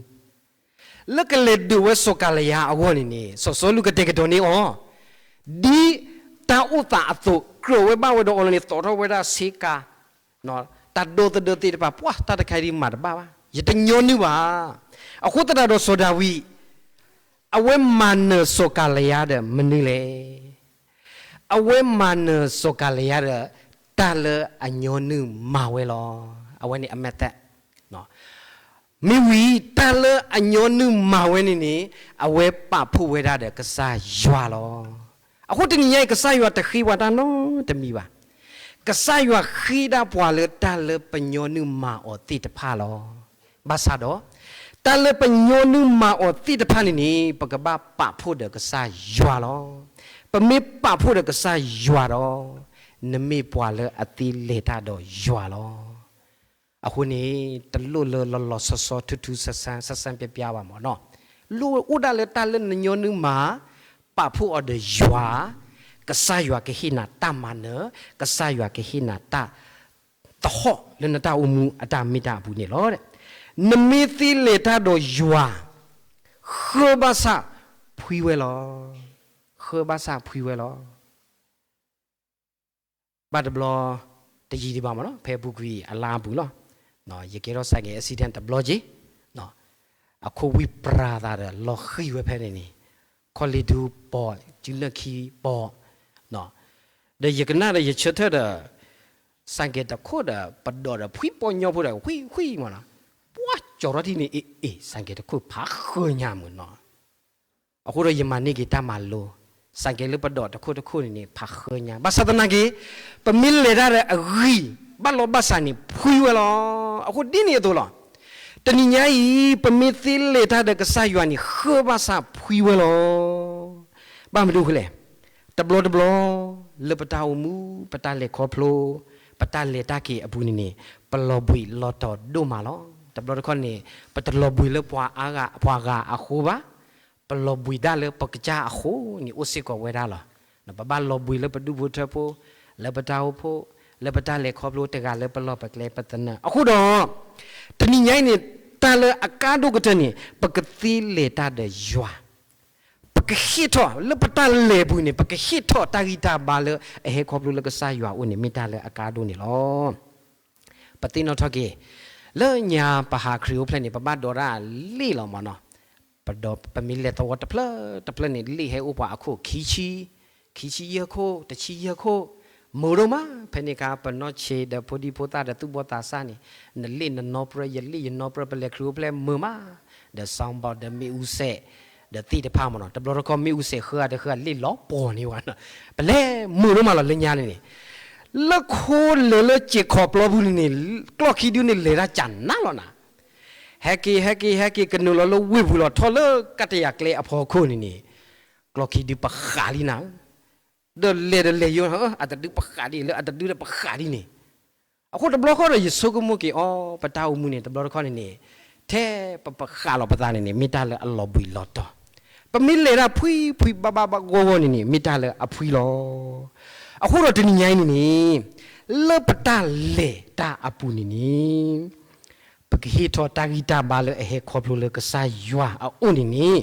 လၢကလဲၤဒုးဝဲစီၤကၤလယါအဂီၢ်န့ၣ်န့ၣ် စီၤစီလူးကတဲာ်ကတီၤန့ၢ်အီၤ ဒ်တၢ်အိၣ်သးအသိး ကြၢးဝဲဘၣ်ဝဲဒီးအီၤလီၤန့ၣ် သိးထီၣ်ဝဲဒၣ်ဆ့ကၤ တၢ်ဒိသဒၢသ့ၣ်တဖၣ် ပှၢ်တၢ်တခါဒ်မၤတဘၣ်ဘၣ်, ယတညီနုၢ်ဘၣ်. အဃိသတးဒီးစီၤဒၤဝံး အဝဲမၤနၢၤစီၤကၤလယါဒီးမနုၤလဲၣ်. အဝဲမၤနၢၤစီၤကၤလယါဒီး တၢ်လၢအညီနုၢ်မၤဝဲလီၤ. အဝဲန့ၣ်အ method မ့ၢ်ဝံၤ တၢ်လၢအညီနုၢ်မၤဝဲန့ၣ်န့ၣ် အဝဲပာ်ဖှိၣ်ဝဲဒၣ်ဒီးကစၢ်ယွၤလီၤ. အဃိတနံၤညါအံၤ ကစၢ်ယွၤတဃ့ပှၤတၢ်နီတမံၤဘၣ်. ကစၢ်ယွၤဃ့ဒၣ်ပှၤလၢတၢ်လၢပညီနုၢ်မၤအီၤသ့ၣ်တဖၣ်လီၤ. ဘၣ်ဆၣ်ဒီး တၢ်လၢပညီနုၢ်မၤအီၤသ့ၣ်တဖၣ်န့ၣ်န့ၣ် ပကဘၣ်ပာ်ဖှိၣ်ဒီးကစၢ်ယွၤလီၤ. ပမ့ၢ်ပာ်ဖှိၣ်ဒီးကစၢ်ယွၤဒီး နမ့ၢ်ပှၤလၢအသ့လဲၤတၢ်ဒီးယွၤလီၤ. အဃိန့ၣ် တလိၣ်လၢလီၤလီၤဆီဆီ ထူထူဆန်းဆန်း ဆန်းဆန်းပြပြဘၣ်မ့ၢ်နီၤ. လိၣ်အိၣ်ဒၣ်လၢတၢ်လၢနညီနုၢ်မၤ ပာ်ဖှိၣ်အီၤဒီးယွၤ, ကစၢ်ယွၤကဟ့ၣ်နၤတၢ်မၤနၢၤ, ကစၢ်ယွၤကဟ့ၣ်နၤတၢ်သဟီၣ်လၢနတၢ်အိၣ်မူအတၢ်မ့ၢ်တၢ်အပူၤန့ၣ်လီၤ. နမ့ၢ်သ့လဲၤတၢ်ဒီးယွၤ, ဃၢဘၣ်ဆၣ်ဖှံဝဲလီၤ. ဃၢဘၣ်ဆၣ်ဖှံဝဲလီၤ. ဘၣ်တဘျီ တယံာ်ဒံးဘၣ်မ့ၢ်နီၤ, ဖဲအပူၤကွံာ်အလါအပူၤလီၤ. ယကဲထီၣ် ဆိုင်ကယ် accident တဘျီက့ၤ, အခိၣ်ဝံၣ်ပြၤသးဒီးလီၤဃံၤဝဲဖဲန့ၣ်န့ၣ်, ခီၣ်လ့ၣ်ဒူပိာ်, စုလၢၢ်ခံပိာ်, ဒီးယကနၣ်ဒီးယဆၢထၢၣ်ဒီး ဆိုင်ကယ် တခိၣ်ဒီး ပဒိးဒီးဖှံပီညီဖိဒီး ဝံၣ်ဝံၣ်မ့ၢ်နီၤ, ပှၤကၠီၤထီၣ်ထံၣ်န့ၣ် အ့ၣ်အ့ၣ် ဆိုင်ကယ် တခိၣ်ဖးဃၢညါမ့ၢ်နီၤ. အဃိဒီးယမၤန့ၢ်က့ၤတၢ်မၤလိ, ဆိုင်ကယ် လၢပဒိးတခိၣ်တခိၣ်န့ၣ်န့ၣ် ဖးဃၢညါ, ဘၣ်ဆၣ်သနာ်က့ ပမ့ၢ်လဲၤတၢ်ဒီးအဂံၢ် ဘၣ်လီၤဘၣ်ဆးန့ၣ် ဖှံဝဲလီၤ. အဃိဒ်န့ၣ်အသိးလီၤ. တနံၤညါအံၤ ပမ့ၢ်သ့လဲၤတၢ်ဒီးကစၢ်ယွၤန့ၣ် ဃၢဘၣ်ဆၣ်ဖှံဝဲလီၤ. ဘၣ်မနုၤအဃိလဲၣ်, တဘျီတဘျီ လၢပတၢ်အိၣ်မူ ပတၢ်လဲၤခီဖျိ ပတၢ်လဲၤတၢ်က့ၤအပူၤန့ၣ်န့ၣ် ပလီၤဘှံးလီၤတီၤဒိၣ်မးလီၤ. တဘျီတခီန့ၣ် ပတလီၤဘှံးလၢပှၤအါဂၤ ပှၤဂၤအဃိဘၣ်, ပလီၤဘှံးဒၣ်လၢပကစၢ်အဃိန့ၣ် အိၣ်စ့ၢ်ကီးဝဲဒၣ်လီၤ. ပဘၣ်လီၤဘှံးလၢပဒူၣ်ဖိထၢဖိ, လၢပတၢ်အိၣ်ဖှိၣ်, လၢပတၢ်လဲၤခီဖျိတဂၤလၢပလီၢ်ပကျဲပသနၢၣ်. အဃိဒီး တနံၤညါအံၤန့ၣ် တၢ်လၢအကါဒိၣ်ကတၢၢ်န့ၣ် ပကသ့လဲၤတၢ်ဒီးယွၤ ပကဟ့ၣ်ထီၣ်လၢပတၢ်လဲၤပူၤန့ၣ် ပကဟ့ၣ်ထီၣ်တၢ်ဂံၢ်တၢ်ဘါလၢအဟဲခီဖျိလၢကစၢ်ယွၤအအိၣ်န့ၣ် မ့ၢ်တၢ်လၢအကါဒိၣ်န့ၣ်လီၤ. ပသ့ၣ်နီၣ်ထီၣ်က့ၤ လၢညါပဟးခရံာ်အိၣ်ဖျဲၣ်န့ၣ် ပဘၣ်ဒိးတၢ်လ့ၣ်လီၤမ့ၢ်နီၤ. ပဒိး ပမ့ၢ်လဲၤသဝီတဖျၢၣ်တဖျၢၣ်န့ၣ် လ့ၣ်ဟဲအိၣ်ပှၤအခိၣ်ခံဆံ, ခံဆံယဲၢ်ခိၣ်, တဆံယဲၢ်ခိၣ်, မုာ်ဒိၣ်မး, ဖဲန့ၣ်အခါ ပနီၢ်ဆံးဒီးဖိဒံဖိသၣ်ဒီးသူၣ်ဘီၣ်သးစၢ်န့ၣ်, နလ့ၣ်နနီပြၢ ယလ့ၣ်ယနီပြၢ ပလဲၤခရံာ်အိၣ်ဖျဲၣ်မုာ်မး, ဒီး sound box ဒီးမ့ၣ်အူစဲး, ဒီးသ့ၣ်တဖၣ်မ့ၢ်နီၤ, တဘျီတခီၣ်မ့ၣ်အူစဲးဃၢအတဃၢ လ့ၣ်လီၤပှီၤန့ၢ်ဝဲနီၤ, ပလဲၤမုာ်ဒိၣ်မးလီၤလၢညါန့ၣ်န့ၣ်, လၢခိလဲၤလၢစ့ၢ်ခီးပျီပူၤန့ၣ်န့ၣ်, ကျီၢ်ခံဒုန့ၣ်လဲၤတၢ်ကနးလီၤနၤ, ဟဲက့ၤ ဟဲက့ၤ ဟဲက့ၤ ကနုာ်လီၤလၢဝ့ၢ်ပူၤလီၤထီၣ်လၢကတယၤကျဲအဖီခိၣ်န့ၣ်န့ၣ်, ကျီၢ်ခံဒုပဃးလံနၤ ဒီးလဲၤဒီးလဲၤယိ, အတဒုပဃးဒ်လၢအတဒုဒီးပဃးဒ်န့ၣ်, အဃိတဘျီဃီဒီးယဆိကမိၣ်က့ၤအီၤ ပတၢ်အိၣ်မူန့ၣ် တဘျီတခီၣ်န့ၣ်န့ၣ်, ထဲပပဃးလီၤပသးန့ၣ်န့ၣ် မ့ၢ်တၢ်လၢအလီၤဘှံးလီၤတီၤ, ပမ့ၢ်လဲၤတၢ်ဖှံဖှံဘၣ်ဘၣ်ဘၣ်ဂီၢ်ဂီၢ်န့ၣ်န့ၣ် မ့ၢ်တၢ်လၢအဖှံလီၤ. အဃိဒီးတနံၤညါအံၤန့ၣ်န့ၣ်, လၢပတၢ်လဲၤတၢ်အပူၤန့ၣ်န့ၣ် ပကဟ့ၣ်ထီၣ်တၢ်ဂံၢ်တၢ်ဘါလၢအဟဲခီဖျိလၢကစၢ်ယွၤအအိၣ်န့ၣ်န့ၣ်,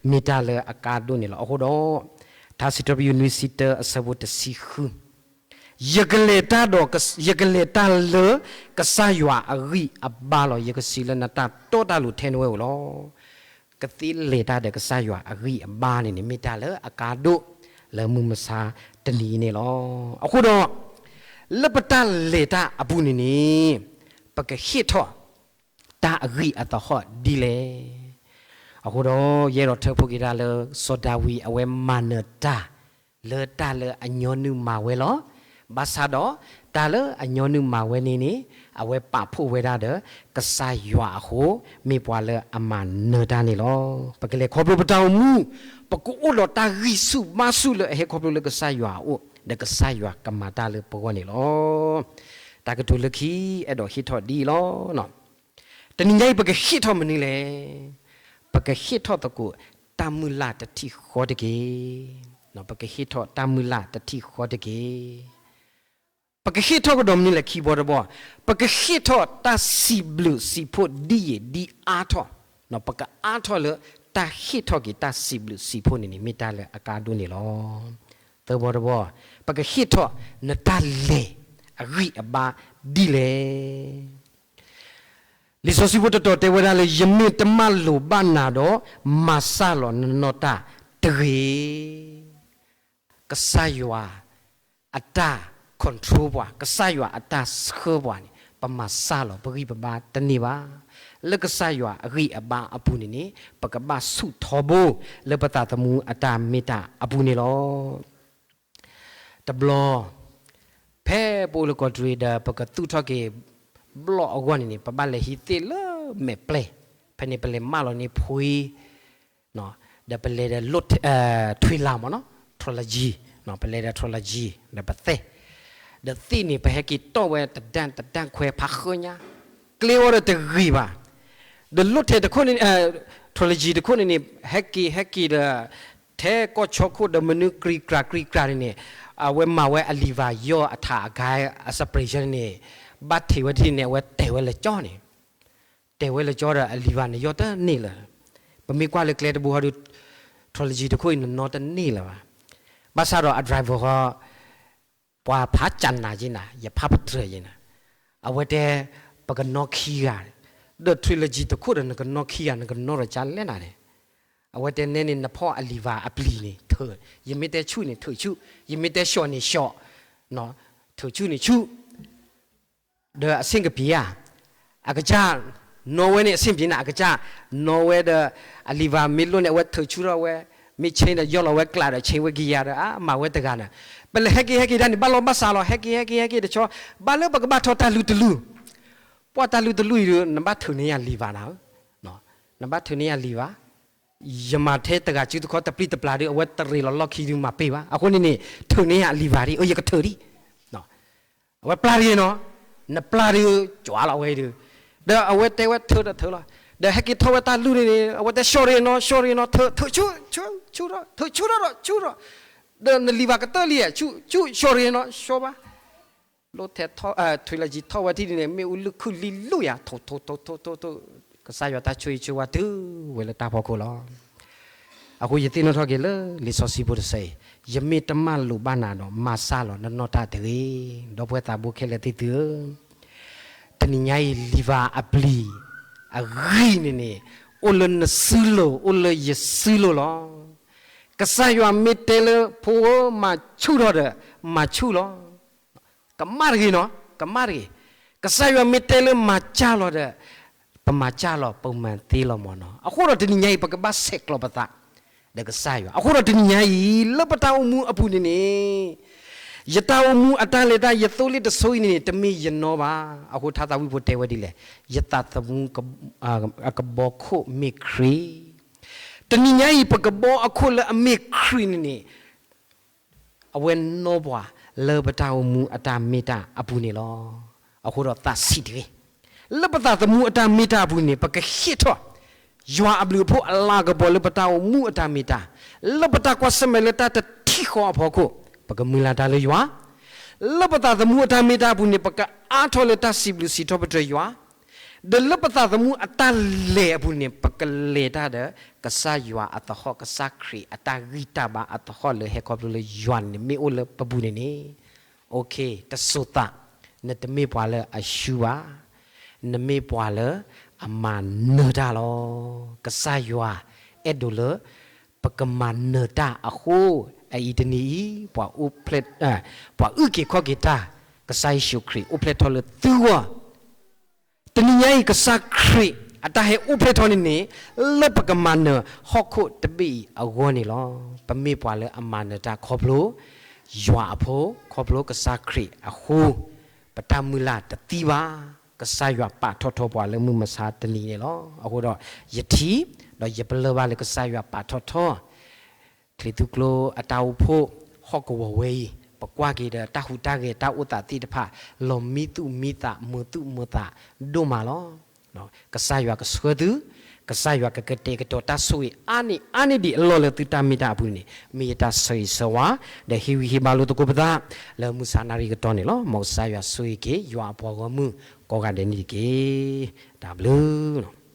မ့ၢ်တၢ်လၢအကါဒိၣ်န့ၣ်လီၤ. အဃိဒီး, ထါစံးထီၣ်ပတြၢၤ နွံဆံတၢ အဆၢဖိတဆံဃု, ယကလဲၤတၢ်ဒီး, ယကလဲၤတၢ်လၢကစၢ်ယွၤအဂံၢ်အဘါလီၤ. ယကစံးလၢနတၢ်တီတၢ်လိၤထဲနဝဲဧိၤလီၤ. ကသ့လဲၤတၢ်ဒီးကစၢ်ယွၤအဂံၢ်အဘါန့ၣ်န့ၣ် မ့ၢ်တၢ်လၢအကါဒိၣ်လၢမုၢ်မဆါတနံၤအံၤန့ၣ်လီၤ. အဃိဒီး, လၢပတၢ်လဲၤတၢ်အပူၤန့ၣ်န့ၣ်, ပကဟ့ၣ်ထီၣ် တၢ်အဂံၢ်အသဟီၣ်ဒ်လဲၣ်. အဃိဒီးယအဲၣ်ဒိးထၢဖှိၣ်က့ၤတၢ်လၢ စီၤဒၤဝံးအဝဲမၤနၢၤတၢ် လၢတၢ်လၢအညီနုၢ်မၤဝဲလီၤ. ဘၣ်ဆၣ်ဒီးတၢ်လၢအညီနုၢ်မၤဝဲန့ၣ်န့ၣ်, အဝဲပာ်ဖှိၣ်ဝဲဒၣ်ဒီးကစၢ်ယွၤအဃိ, မ့ၢ်ပှၤလၢအမၤနၢၤတၢ်န့ၣ်လီၤ. ပကလဲၤခီဖျိပတၢ်အိၣ်မူ, ပကအိၣ်ဒီးတၢ်ဂံၢ်ဆူၣ်ဘါဆူၣ်လၢအဟဲခီဖျိလၢကစၢ်ယွၤအအိၣ်, ဒီးကစၢ်ယွၤကမၤတၢ်လၢပဂီၢ်န့ၣ်လီၤ. တၢ်ကတိၤလၢခံအဲၣ်ဒိးဟ့ၣ်ထီၣ်ဒ်အံၤလီၤ. တနံၤညါအံၤပကဟ့ၣ်ထီၣ်မနုၤလဲၣ်. ပကဟ့ၣ်ထီၣ်သကိးတၢ်မုၢ်လၢ်တထံၣ်ဃီတက့ၢ်. ပကဟ့ၣ်ထီၣ်တၢ်မုၢ်လၢ်တထံၣ်ဃီတက့ၢ်. ပကဟ့ၣ်ထီၣ်ကဒီးမနုၤလဲၣ် ခံဘီတဘီ, ပကဟ့ၣ်ထီၣ်တၢ်စံးဘျုးစံးဖှိၣ်ဒ်ယံာ်ဒ်အါထီၣ်, ပကအါထီၣ်လၢတၢ်ဟ့ၣ်ထီၣ်က့ၤတၢ်စံးဘျုးစံးဖှိၣ်န့ၣ်န့ၣ် မ့ၢ်တၢ်လၢအကါဒိၣ်န့ၣ်လီၤ. သၢဘီတဘီ, ပကဟ့ၣ်ထီၣ်နတၢ်လဲၤအဂံၢ်အဘါဒ်လဲၣ်. လံာ်စီဆှံဖိတတီၤတဲဝဲဒၣ်လၢ ယမ့ၢ်တမၢလိာ်ဘၣ်နၤဒီး, မၤစၢ်လီၤနနီၢ်တၢ်တဂ့ၤ. ကစၢ်ယွၤအတၢ် control ပှၤ, ကစၢ်ယွၤအတၢ်ဆှၢပှၤန့ၣ် ပမၤစၢ်လီၤပဂံၢ်ပဘါတန့ၢ်ဘၣ်. လၢကစၢ်ယွၤအဂံၢ်အဘါအပူၤန့ၣ်န့ၣ် ပကဘၣ်ဆူၣ်ထီဘိလၢပသးသမူအတၢ်မ့ၢ်တၢ်အပူၤန့ၣ်လီၤ. တဘျီ, ဖဲပအိၣ်လၢကီၢ်တရံးဒီး ပကသူၣ်ထီၣ်က့ၤဘျီၣ်အဂီၢ်န့ၣ်န့ၣ် ပဘၣ်လဲၤဟံးသ့ၣ်လၢမဲာ်ပျဲၢ်, ဖဲန့ၣ်ပလဲၤမၢလီၤန့ၢ်ဖှ့, ဒီးပလဲၤဒီး ထွံၣ်လၤမ့ၢ်နီၤ, Trelegy, ပလဲၤဒီး Trelegy ဒီးပသဲ, ဒီးသ့ၣ်န့ၣ် ပဟဲက့ၤတီၢ်ဝဲတဒၣ်တဒၣ်ခွဲဖးဃၢညါ, ကျဲအီၤဒီးတဂ့ၤဘၣ်. ဒီး Trelegy တခိၣ်န့ၣ်န့ၣ်, Trelegy တခိၣ်န့ၣ်န့ၣ် ဟဲက့ၤဟဲက့ၤဒီး ထဲကီၢ်ဆီခိၣ်ဒီးမနုၤ ကြံကြၤကြံကြၤန့ၣ်န့ၣ်, အဝဲမၤဝဲအ lever ယီၢ်အထးအဂၤ အ separation န့ၣ်, ဘၣ်ထံးဝဲတထံၣ်န့ၣ် အဝဲတဲာ်ဝဲလၢကၠီန့ၣ်, တဲာ်ဝဲလၢကၠီဒီးအ lever န့ၣ်ယီၢ်တန့ၢ်လၢၤ. ပမ့ၢ်ကွၢ်လၢကျဲတဘိဟီဒီး Trelegy တခိၣ်အံၤ နနီတန့ၢ်လၢၤဘၣ်. ဘၣ်ဆၣ်ဒီးအ driver ဃီ ပှၤဖးကၠးနၤက့နၤ, ယဖးပတြၢၤက့နၤ, အဝဲတဲ ပကနီခံဂၤ, ဒီး Trelegy တခိၣ်ဒီး နကနီခံဂၤ နကနီဒီးကၢ်လဲၣ်နၤန့ၣ်, အဝဲတဲနဲန့ၣ် နဖီၣ်အ lever အပျံၤန့ၣ် ထုး, ယမ့ၢ်တဲဆူၣ်န့ၣ်ထုးဆူၣ်, ယမ့ၢ်တဲဆှီၣ်န့ၣ်ဆှီၣ်, ထုးဆူၣ်န့ၣ်ဆူၣ် ဒီးအဆ့ၣ်ကပံၤဧါ, အကစၢ်နီၣ်ဝဲန့ၣ် အဆ့ၣ်ကပံၤန့ၣ် အကစၢ်နီၣ်ဝဲဒီး အ lever မ့ၢ်လိၣ်န့ၣ် အဝဲထုးဆူၣ်ထီၣ်ဝဲ, မ့ၢ် change ဒီးယီၢ်လီၤဝဲကျးဒီး change ဝဲကယၤဒီး အါ မၤဝဲတဂၤန့ၣ်, ပလဲၤဟဲက့ၤဟဲက့ၤဒၣ်န့ၣ် ဘၣ်လီၤဘၣ်စးလီၤ ဟဲက့ၤဟဲက့ၤဟဲက့ၤတဆီ, ဘၣ်လၢပကဘၣ်ထီၣ်တၢ်လုၢ်တလုၢ်, ပှၤတၢ်လုၢ်တလုၢ်အံၤဒီး နဘၣ်ထုးန့ၢ်ယၤ lever နၤ, နဘၣ်ထုးန့ၢ်ယၤ lever ယမၤထဲတဂၤစုတခီ တပျံၤတပျၢ်ဒီး အဝဲတရ့းလီၤလီၢ်ခံဒီးမၤပ့ၢ်ဘၣ်. အဃိန့ၣ်န့ၣ် ထုးန့ၢ်ယၤ lever ဒ်, အၢ ယကထုးဒံး, အဝဲပျၢ်တဂ့ၤနီၤ, နပျၢ်ဒီး ကွၢ်လီၤဝဲဒီး, ဒီးအဝဲတဲဝဲထုးဒီးထုးလီၤ, ဒီးဟဲက့ၤထီၣ်ဝဲတၢ်လုၢ်န့ၣ်န့ၣ် အဝဲတဲ sorry နီၤ sorry နီၤ ထုးဆူၣ် ဆူၣ် ဆူၣ်ထီၣ် ထုးဆူၣ်ထီၣ်ဒီး ဆူၣ်ထီၣ်, ဒီးန lever ကတၢၢ်လံ ဆူၣ် ဆူၣ် sorry နီၤ sorry ဘၣ် လိၣ်ထဲ Trelegy ထီၣ်ဝဲထံၣ်ဒ်န့ၣ် မ့ၣ်အူလုၢ်ခုၣ်လံလူၢ်ယၤ ထိၣ်ထိၣ်ထိၣ်ထိၣ်ထိၣ်ထိၣ်, ကစၢ်ယွၤတၢ်ဆိၣ်ဂ့ၤဆိၣ်ဝါတုၤဝဲလၢတၢ်ဖီခိၣ်လီၤ. အဃိယသ့ၣ်နီၣ်ထီၣ်က့ၤလၢလံာ်စီဆှံဖိတဆၢအံၤ, ယမ့ၢ်တမၢလိာ်ဘၣ်နၤဒီး မၤစၢ်လီၤနနီၢ်တၢ်တဂ့ၤ. ဒီပုၢ်ဝဲၢ်သးဘိခဲလၢာ်သ့ၣ်သုဧၢ, တနံၤညါအံၤ lever အပျံၤ အဂံၢ်န့ၣ်န့ၣ် အိၣ်လၢနစုလိၤ အိၣ်လၢယစုလိၤလီၤ. ကစၢ်ယွၤမ့ၢ်တဲလၢ ဖိဧၢ မၤဆူၣ်ထီၣ်ဒီး မၤဆူၣ်လီၤ. ကမၣ်တဂ့ၤနီၤ, ကမၣ်တဂ့ၤ. ကစၢ်ယွၤမ့ၢ်တဲလၢမၤစၢ်လီၤဒီး ပမၤစၢ်လီၤ, ပမၤသ့လီၤမၢ်နီၤ. အဃိဒီးတနံၤညါအံၤ ပကဘၣ်ဆဲးကျိးပသး ဒီးကစၢ်ယွၤ. အဃိဒီးတနံၤညါအံၤ လၢပတၢ်အိၣ်မူအပူၤန့ၣ်န့ၣ် ယတၢ်အိၣ်မူအတၢ်လဲၤတၢ် ယသိလ့ၣ်တဆိအံၤန့ၣ်န့ၣ် တမ့ၢ်ယနီဘၣ်. အဃိထါသးဝံၣ်ဖိတဲဝဲဒ်လဲၣ်, ယသးသမူ အကဘီခိၣ်မ့ၢ်ခရံာ်. တနံၤညါအံၤ ပကဘီအခိၣ်လၢအမ့ၢ်ခရံာ်န့ၣ်န့ၣ် အဝဲနီၢ်ပှၤလၢပတၢ်အိၣ်မူအတၢ်မ့ၢ်တၢ်အပူၤန့ၣ်လီၤ. အဃိဒီးသးဆံးတဂ့ၤ. လၢပသးသမူအတၢ်မ့ၢ်တၢ်အပူၤန့ၣ် ပကဟ့ၣ်ထီၣ် ယွၤအဘျုးအဖှိၣ်အလၤကပီၤလၢပတၢ်အိၣ်မူအတၢ်မ့ၢ်တၢ်, လၢပတၢ်ကွၢ်ဆၢၣ်မဲာ်လၢတၢ်တထံၣ်ဃီအဖီခိၣ် ပကမုၢ်လၢ်တၢ်လၢယွၤ, လၢပသးသမူအတၢ်မ့ၢ်တၢ်အပူၤန့ၣ် ပကအါထီၣ်လၢတၢ်စံးဘျုးစံးထီၣ်ပတြၢၤယွၤ ဒီးလၢပသးသမူအတၢ်လဲၤအပူၤန့ၣ် ပကလဲၤတၢ်ဒီး ကစၢ်ယွၤအသဟီၣ် ကစၢ်ခရံာ်အတၢ်ဂံၢ်တၢ်ဘါအသဟီၣ်လၢဟဲခီဖျိလၢယွၤန့ၣ်မ့ၢ်အိၣ်လၢပပူၤန့ၣ်န့ၣ်, တစိၤသး နတမ့ၢ်ပှၤလၢအရှုံးဘၣ်, နမ့ၢ်ပှၤလၢအမၤနၢၤတၢ်လီၤ. ကစၢ်ယွၤအဲၣ်ဒိးလၢ ပကမၤနၢၤတၢ်အဃိ, အအံၤတနံၤအံၤ ပှၤအုၣ်က့ၤခီၣ်က့ၤတၢ် ကစၢ်ယ့ၣ်ၡူးခရံာ်အိၣ်ဖျဲၣ်ထီၣ်လၢသုဂီၢ် တနံၤညါအံၤ ကစၢ်ခရံာ်အတၢ်ဟဲအိၣ်ဖျဲၣ်ထီၣ်န့ၣ်န့ၣ် လၢပကမၤနၢၤဟီၣ်ခိၣ်တဘ့ၣ်အံၤအဂီၢ်န့ၣ်လီၤ. ပမ့ၢ်ပှၤလၢအမၤနၢၤတၢ်ခီဖျိယွၤအဖိ, ခီဖျိကစၢ်ခရံာ်အဃိ, ပတၢ်မုၢ်လၢ်တသံဘၣ်. ကစၢ်ယွၤပာ်ထီၣ်ထီပှၤလၢမုၢ်မဆါတနံၤန့ၣ်လီၤ. အဃိဒီးယထံၣ်, ဒီးယပလၢၢ်ဘၣ်လၢကစၢ်ယွၤပာ်ထီၣ်ထီ ချံးသူကျိအတၢ်အိၣ်ဖှိၣ် ဟီၣ်ကဝီၤဝဲအံၤ ပကွၢ်က့ၤဒီးတၢ်ဟူးတၢ်ဂဲၤတၢ်အိၣ်သးသ့ၣ်တဖၣ် လီၤမံသူၣ်မံသး မုာ်သူၣ်မုာ်သးဒိၣ်မးလီၤ. ကစၢ်ယွၤကဆှၢသု, ကစၢ်ယွၤကကတဲာ်ကတီၤတၢ်ဆိၣ်ဂ့ၤအါန့ၢ်အါန့ၢ်ဒံးအလီၢ်လၢသုတၢ်မ့ၢ်တၢ်အပူၤန့ၣ် မ့ၢ်ယတၢ်ဆၢဂ့ၤဆၢဝါ ဒီးဟ့ၣ်ဂံၢ်ဟ့ၣ်ဘါလိာ်သကိးပသး လၢမုၢ်ဆါနၣ်ရံၣ်ကတီၢ်န့ၣ်လီၤ. မ်ကစၢ်ယွၤဆိၣ်ဂ့ၤက့ၤ ယွၤအပှၤဂီၢ်မုၢ်ကိးဂၤဒဲးန့ၣ်တက့ၢ်. တၢ်ဘျုးလီၤ.